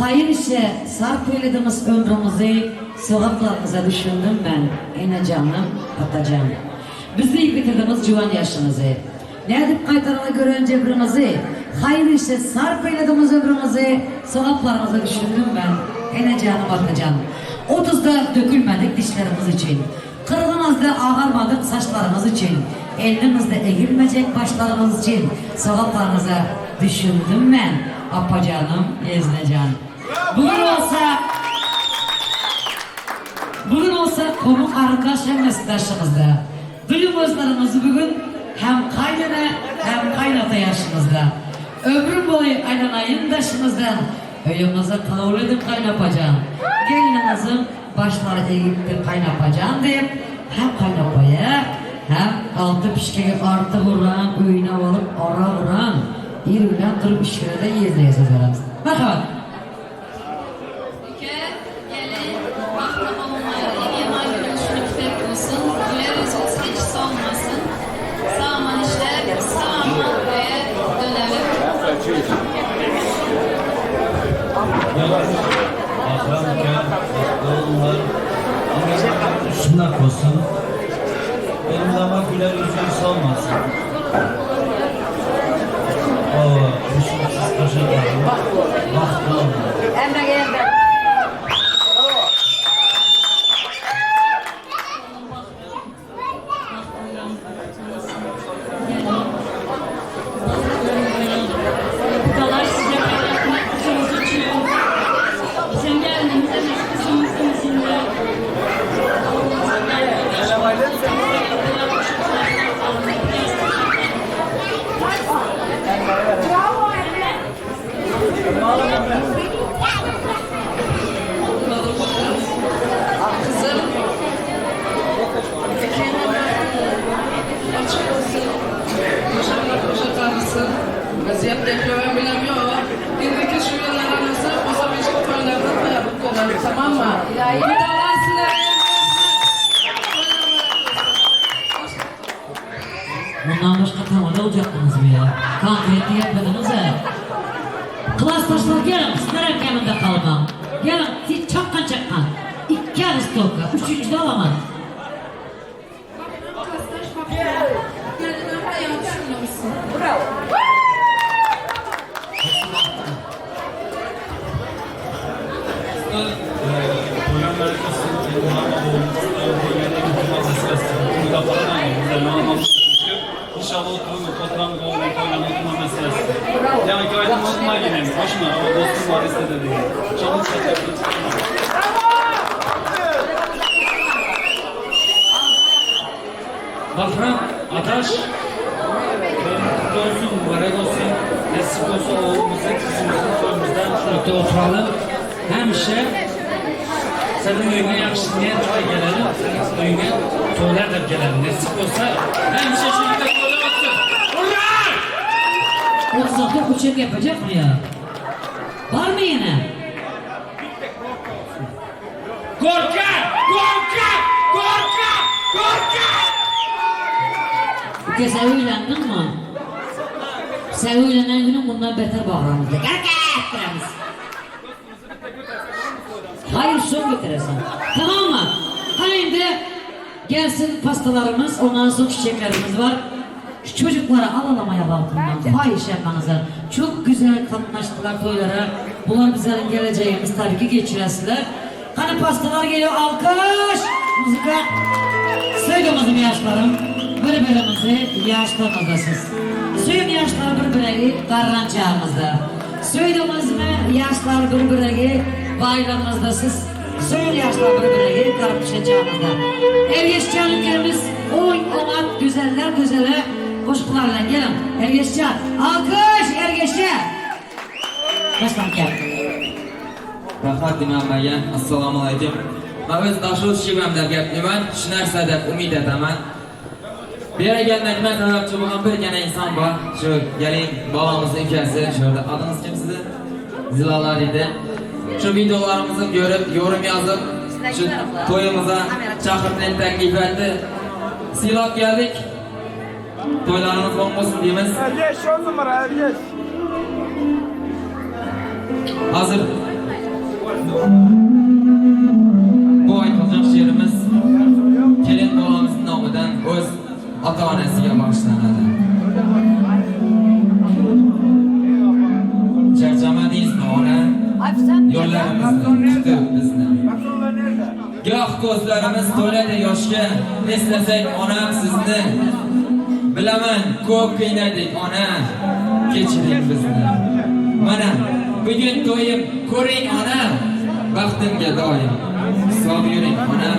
Hayır işe sarf eylediğimiz ömrümüzü sogaplarımıza düşündüm ben ene canım atacan. Biz de bitirdiğimiz civan yaşımızı. Ne edip qaytaralı gören cebrimizi, hayır işe sarf eylediğimiz ömrümüzü, sogaplarımıza düşündüm ben, ene canım atacan. Otuzda dökülmedik dişlerimiz için, kırgınızda ağarmadık saçlarımız için, elimizde eğilmeyecek başlarımız için, sogaplarımıza düşündüm ben, apacanım, eznecan. Bugün olsa, Bugün olsa konu karındaş hem meslektaşımızda. Duyumuzlarımızı bugün hem kaynana hem kaynata yaşımızda. Ömrüm boyu aylanayım daşımızdan. Öyümüzü kabul edip kaynapacan. Gelinimizin başları eğiptir kaynapacan deyip hem kaynapaya hem altı pişkegi artı vuran, öyüne alıp ara vuran, ir bilen durup işlere de yiyeceğiz söz Merhaba. Ülke, gelin, bahtlı olunlar, en yaman günün şunu kütek olsun, güler yüzünüz hiç solmasın. Sağ aman işler, sağ aman öye dönelim. Bahram uka, bahtlı olunlar. Şunlar olsun. Benim damak güler yüzüm solmasın. Oo, kuşum koşarlar. Bahtlı olunlar. Emre gel. Kudalar size kaynatmak kızımız için. Bizim gelinimiz de kızımızın izinde. Kızım, açık olsun. İnşallah koşa tanısın. Vaziyet beklemem bilem yok. Indiki şu yıllarınızı o zaman işte toylardan koyalım dönelim tamam mı? Kudalar sizlere. Mundan başga tamada boljakdyňyzmy ya? Konkretli geplediniz-ä. Klasdaşlar geliň, sizlerem keminde galmaň. Geliň, siz çakgan çakgan. Ikki agyz tolka, üçünjini alaman. Klasdaş bagtly. Gelinim haýaty şunda bolsun. Bravo. İnşallah oturun, oturan oğlum, toylan oturma meselesi. Yani ki aydın unutma yine. Boşuna ama dostum var istedi diye. Çalın Bahram Adaş kutlu olsun, mübarek olsun. Nasip olsa oğlumuzun, kızımızın toyumuzdan şurada oturalım. Həmişə senin öyüne yaxşı niyet toy gelelim, senin öyüne toylar da gelelim. Nasip olsa həmişə şurada toylar olsun. Hurra! 36 uçak yapacak mı ya? Var mı yine? Gorka! Gorka! Gorka! Gorka! Uka sen uylendin mi? Sen uylenen günün bundan beter bağıramız. Gorka! Ettiremiz. Hayır son götüresen. Tamam mı? Hani şimdi gelsin pastalarımız, ondan sonra çiçeklerimiz var. Şu çocukları alalım ayak altından. Fahiş yapmanıza. Çok güzel kadınlaştılar toylara. Bunlar bizim geleceğimiz tabii ki geçiresiler. Hani pastalar geliyor alkış. Müzika. Söylüyoruz yaşlarım. Bir-birimizi yaşlarımızdasız. Söyün yaşlar bir-birine qarrancağımızda. Söylüyoruz mu yaşlar bir-birine bayramımızdasız. Söyün yaşlar bir-birine karıp düşeceğimizde. Ergeçcan ülkemiz oy onat güzeller güzeli koşkularla gelin. Ergeçcan alkış Ergeçcan. Başlan gel. Rahmat deyman Assalomu alaykum. Men o'z Dashuz shivamda gaplayman. Shu narsa deb umid etaman. Bu yerga gelmekime sababchi bo'lgan birgina inson bor. Shu gelin bolamizning ukasi, shu yerda adınız kim sizni? Zilolar edi. Shu videolarimizni ko'rib, yorum yozib, shu to'yimizga chaqirib taklif etdi. Siylab geldik. To'ylarimiz o'ng bo'lsin deymiz. Ergeç 10 numara Ergeç. Hazır bu aytılacak şiirimiz kelin bolamızın nomidan o'z ota onasiga bag'ishlanadi. Charchamadingizmi ona? Yo'llarimizni tutib bizni. Goh ko'zlarimiz to'ladi yoshga, eslasak onam sizni. Bilaman ko'p qiynadik ona, kechiring bizni. Mana bugun to'yim ko'ring ona, baxtimga doim. Sog' yuring ona.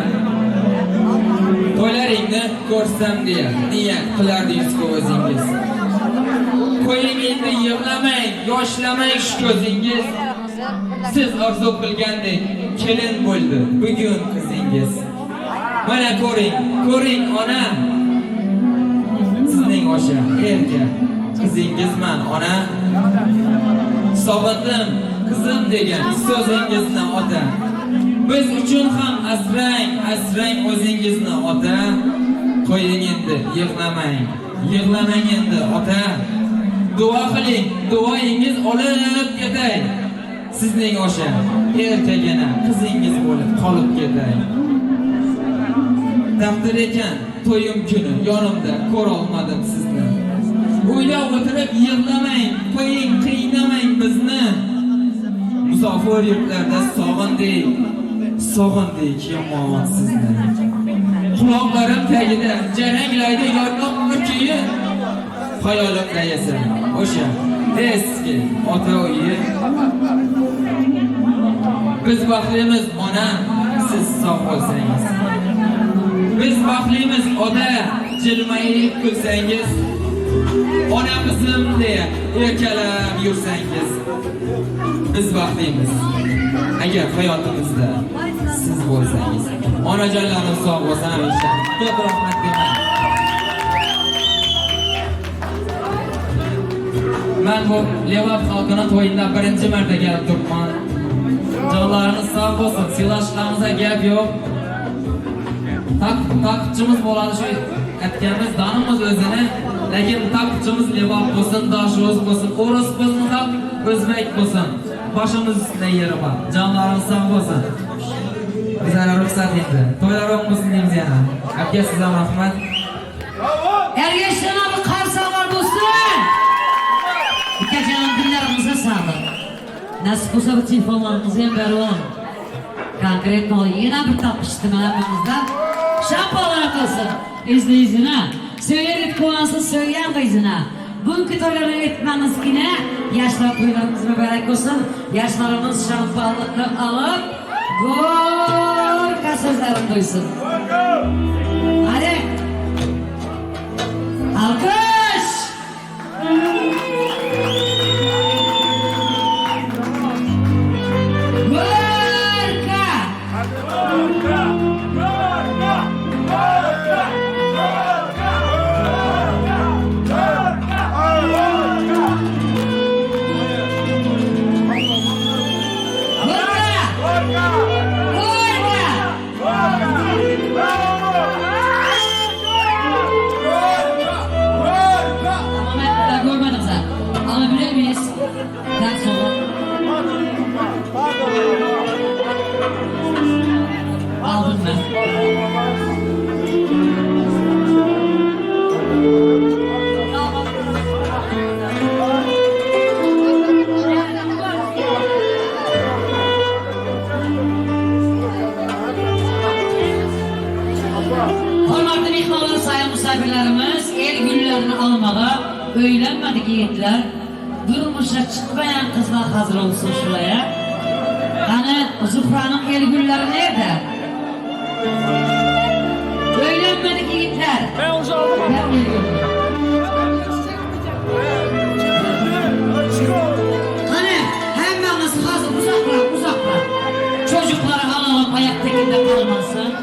To'ylaringni ko'rsam deya niyat qilardingiz-ku o'zingiz. Qo'ying endi yig'lamang, yoshlamang shu ko'zingiz. Siz orzu qilgandek kelin bo'ldi bugun qizingiz. Mana ko'ring, ko'ring ona. Sizning o'sha erka qizingizman ona. Sog'indim qizim degan so'zingizni ota. Biz uchun ham asrang, asrang o'zingizni ota. Qo'ying endi, yig'lamang. Yig'lamang endi ota. Duo qiling, duoyingiz olib ketay. Sizning o'sha erkagina qizingiz bo'lib qolib ketay. Taqdir ekan, to'yim kuni yonimda ko'rolmadim sizni. O'ylab o'tirib yig'lamang, qo'ying, qiynamang bizni. Musofir yurtlarda sog'indik, sog'indik yomon sizni. Quloqlarim tagida jaranglaydi yorliq kuyi. Xayolimda esa o'sha eski ota uyi. Biz baxtlimiz ona, siz sog' bo'lsangiz. Biz baxtlimiz ota, jilmayib kulsangiz. Onamizim deya erkalab yursangiz. Biz baxtlimiz. Agar hayotimizda siz bo'lsangiz. Onajonlarim sog' bo'lsin hamisha. Ko'p rahmat deyman. Men bu Levap xalqının to'yida birinchi marta kelib turibman. Jonlariniz sog' bo'lsin, siylashlarыңызga gap yo'q. Tak, takipçimiz bo'ladi shu aytganimiz danimiz o'zini. Lekin tapçymyz Lebap bolsun, Daşoguz bolsun, orus bolsun halk, özbek bolsun. Başymyz üstünde ýeri bar. Janlaryňyz sag bolsun. Bizlere ruhsat endi. Toýlar oň bolsun diýmiz ýene. Aka size rahmat. Ergeçten abi karsalar bolsun. Ukacanım dillerimize sağlık. Nasip olsa bu telefonlarımızı hem verelim. Konkretno yine bir tapıştı hammamizden. Şampalar kılsın izleyicine. Söylerik kuvansın söyleyen kızına. Bugünkü toylarını etmemiz yine yaşlar toylarımız mübarek olsun. Yaşlarımız şampanlıklı alıp gorka sözlerini duysun. Hadi. Alkış. Gorka. Gorka. Gorka. Tamam ben daha görmedim sen. Alabilir miyiz? Ben sonra. Aldım ben. Hormatly mehmanlar, sayın misafirlerimiz, el güllerini almağa öylenmedik yiğitler. Durmuşa çıkmayan kızlar hazır olsun şuraya. Hani Zuhra'nın el gülleri nerede? Öylenmedik yiğitler. Ben onu aldım. Ben geliyorum. Hani hemmemiz hazır uzaklar uzaklar. Çocukları alalım ayaktakinde kalmasın.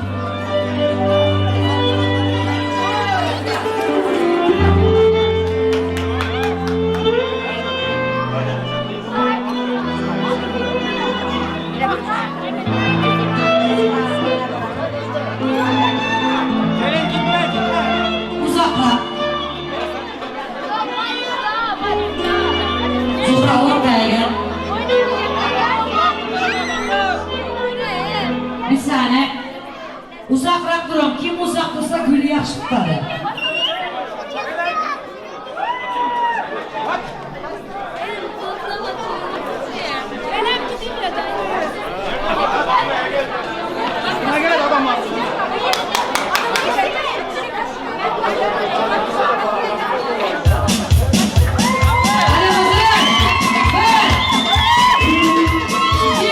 Gelin gitme gitme. Uzaklar. Zuhra ortaya gel. Bir saniye. Uzakrak durun. Kim uzak dursa gülü yaxşı tutarı. Ne gel adam var. Hadi bakalım. Bir. İki. Bir, iki,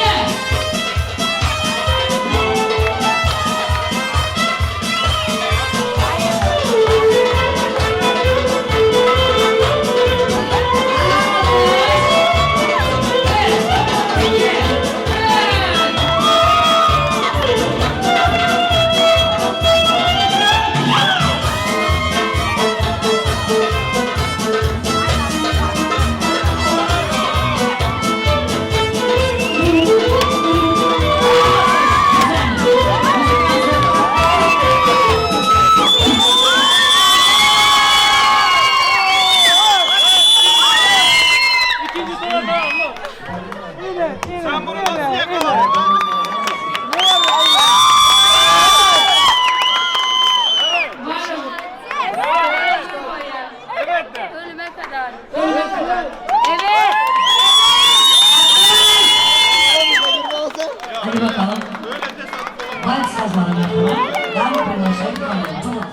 üç. İkinci tura tamam. Sen bunu nasıl yakaladın? Evet de. Ölüme kadar. Ölüme kadar. Evet. Hadi bakalım. Vals sazlarını yapalım. Ben paylaşayım. Tamam.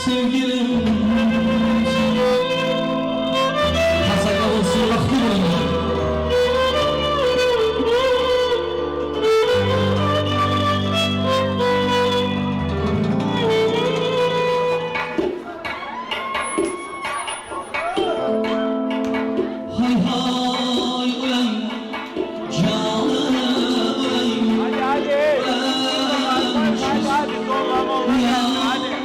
Sevgilim Kasaka olsun vakti bulunur. Hay hay ulan canım ulan Hadi hadi. Hadi hadi zorlama olmaz. Hadi.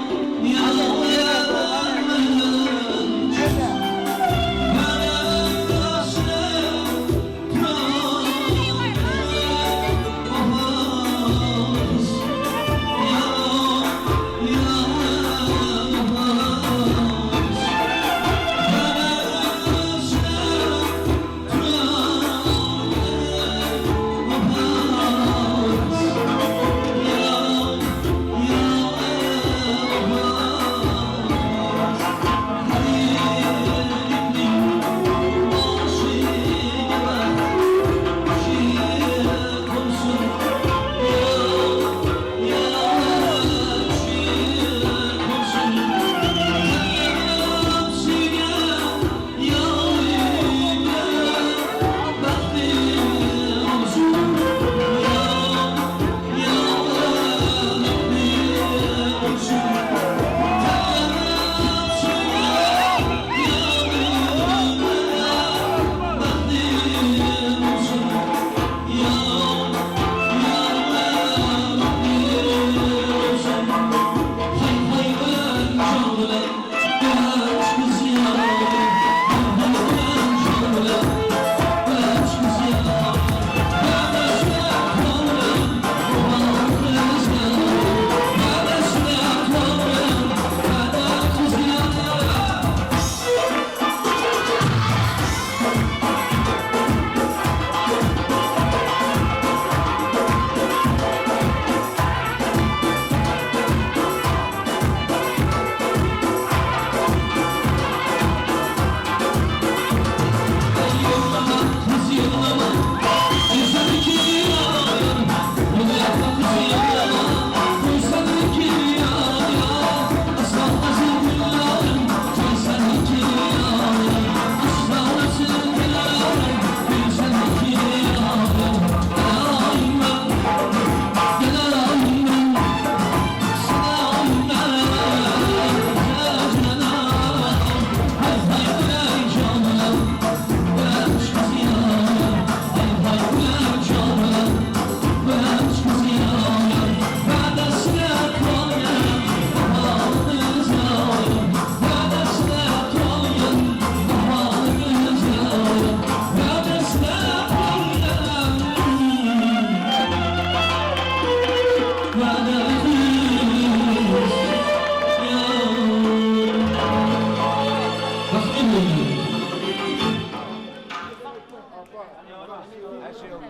Her şey oldu.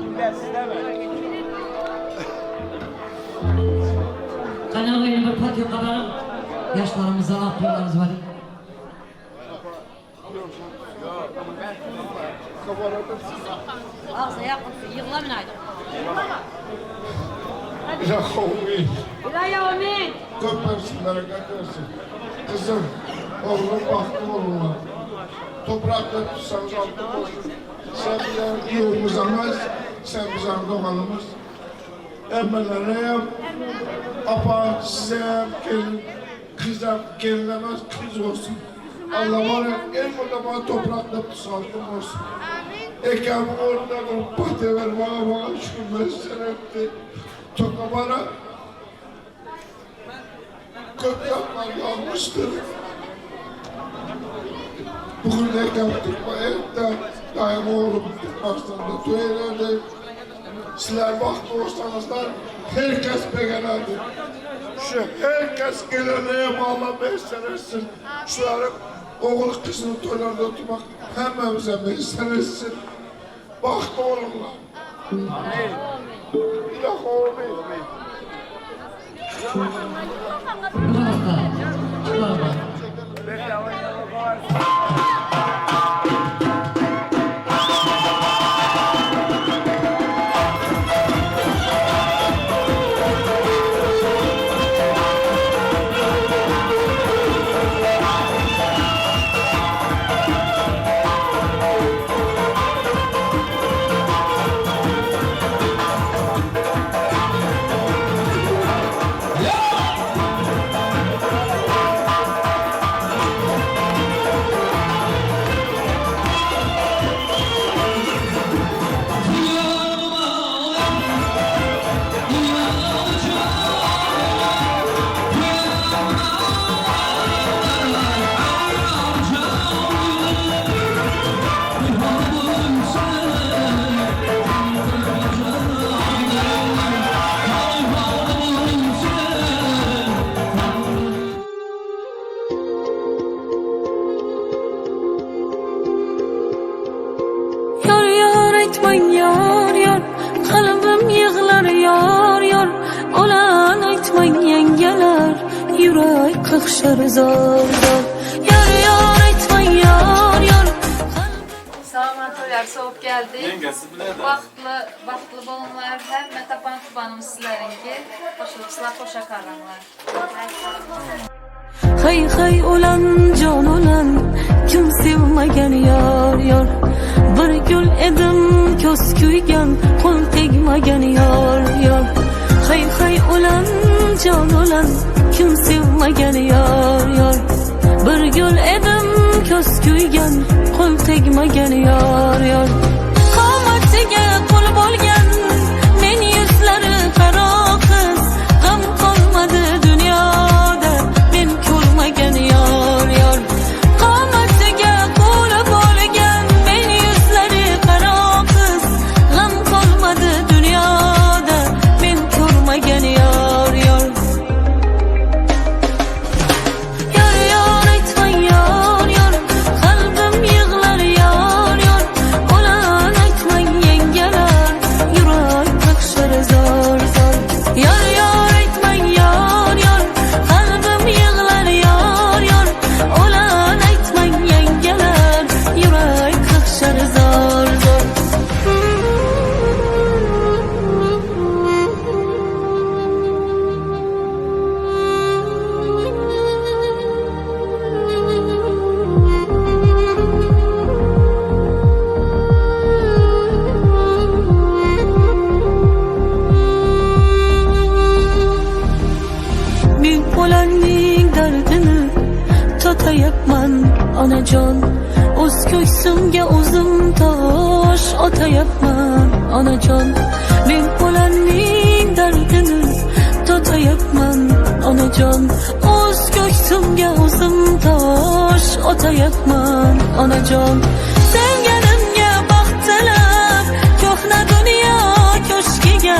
Kimler sizde mi? Kanalı bir patio kadarım. Yaşlarımıza akllarımız var. Ağzına yakın yığla minaydı. İlahi İlahi amin. Köp versin, bereket versin. Kızım, oğlum bahtı olurlar. Toprakta tutsanız altın olsun. Sen bizim yolumuz amaz, sen bizim doğanımız. Emmelere apa size gelin, kızım gelinlemez kız olsun. Allah var ya, en burada bana toprakta tutsa altın olsun. Ekem orada pateler bana bana şükür etti. Toka bana köp yapmak yanlıştır. Bugün ekem tutma etten daim oğlum tutmaktan toy Sizler baktı olsanızlar herkes beğenerdi. Şu herkes gelene Allah beslenirsin. Şuların oğul kızını toylarda tutmak hemmemize beslenirsin. Baktı olurlar. Amin. İlahi amin. Pожалуйста, Чуларова. aytmang yor yor Qalbim yig'lar yor yor Ulan aytmang yangalar Yurak qaqshar zor zor Yor yor aytmang yor yor Salamat toylar soğup geldi. Yengesi bilen de. Baxtlı, baxtlı bolunlar. Hemme tapan tubanımız sizlerinki. Hoşluklar, hoşa kalanlar. Hay hay ulan jon ulan Kim sevmagan yor yor Bir gul edim ko'z kuygan Qo'l tegmagan yor yor Hay hay ulan jon ulan Kim sevmagan yor yor Bir gul edim ko'z kuygan Qo'l tegmagan yor yor Qomatiga qul bo'lgan Men yuzlari qaro qiz G'am qolmadi dunyoda Men ko'rmagan yor yor Qomatiga qul bo'lgan Men yuzlari qaro qiz G'am qolmadi dunyoda Men ko'rmagan yor yor Yor yor aytmang yor yor Qalbim yig'lar yor yor Ulan aytmang yangalar Yurak qaqshar zor zor Yor yor aytmang yor yor Qalbim yig'lar yor yor Ulan aytmang yangalar Yurak qaqshar zor zor Men ularning dardini totayapman onajon O'z ko'ksimga o'zim tosh otayapman onajon Men ularning dardini totayapman onajon O'z ko'ksimga o'zim tosh otayapman onajon Sevganimga baxt tilab ko'hna dunyo ko'shkiga.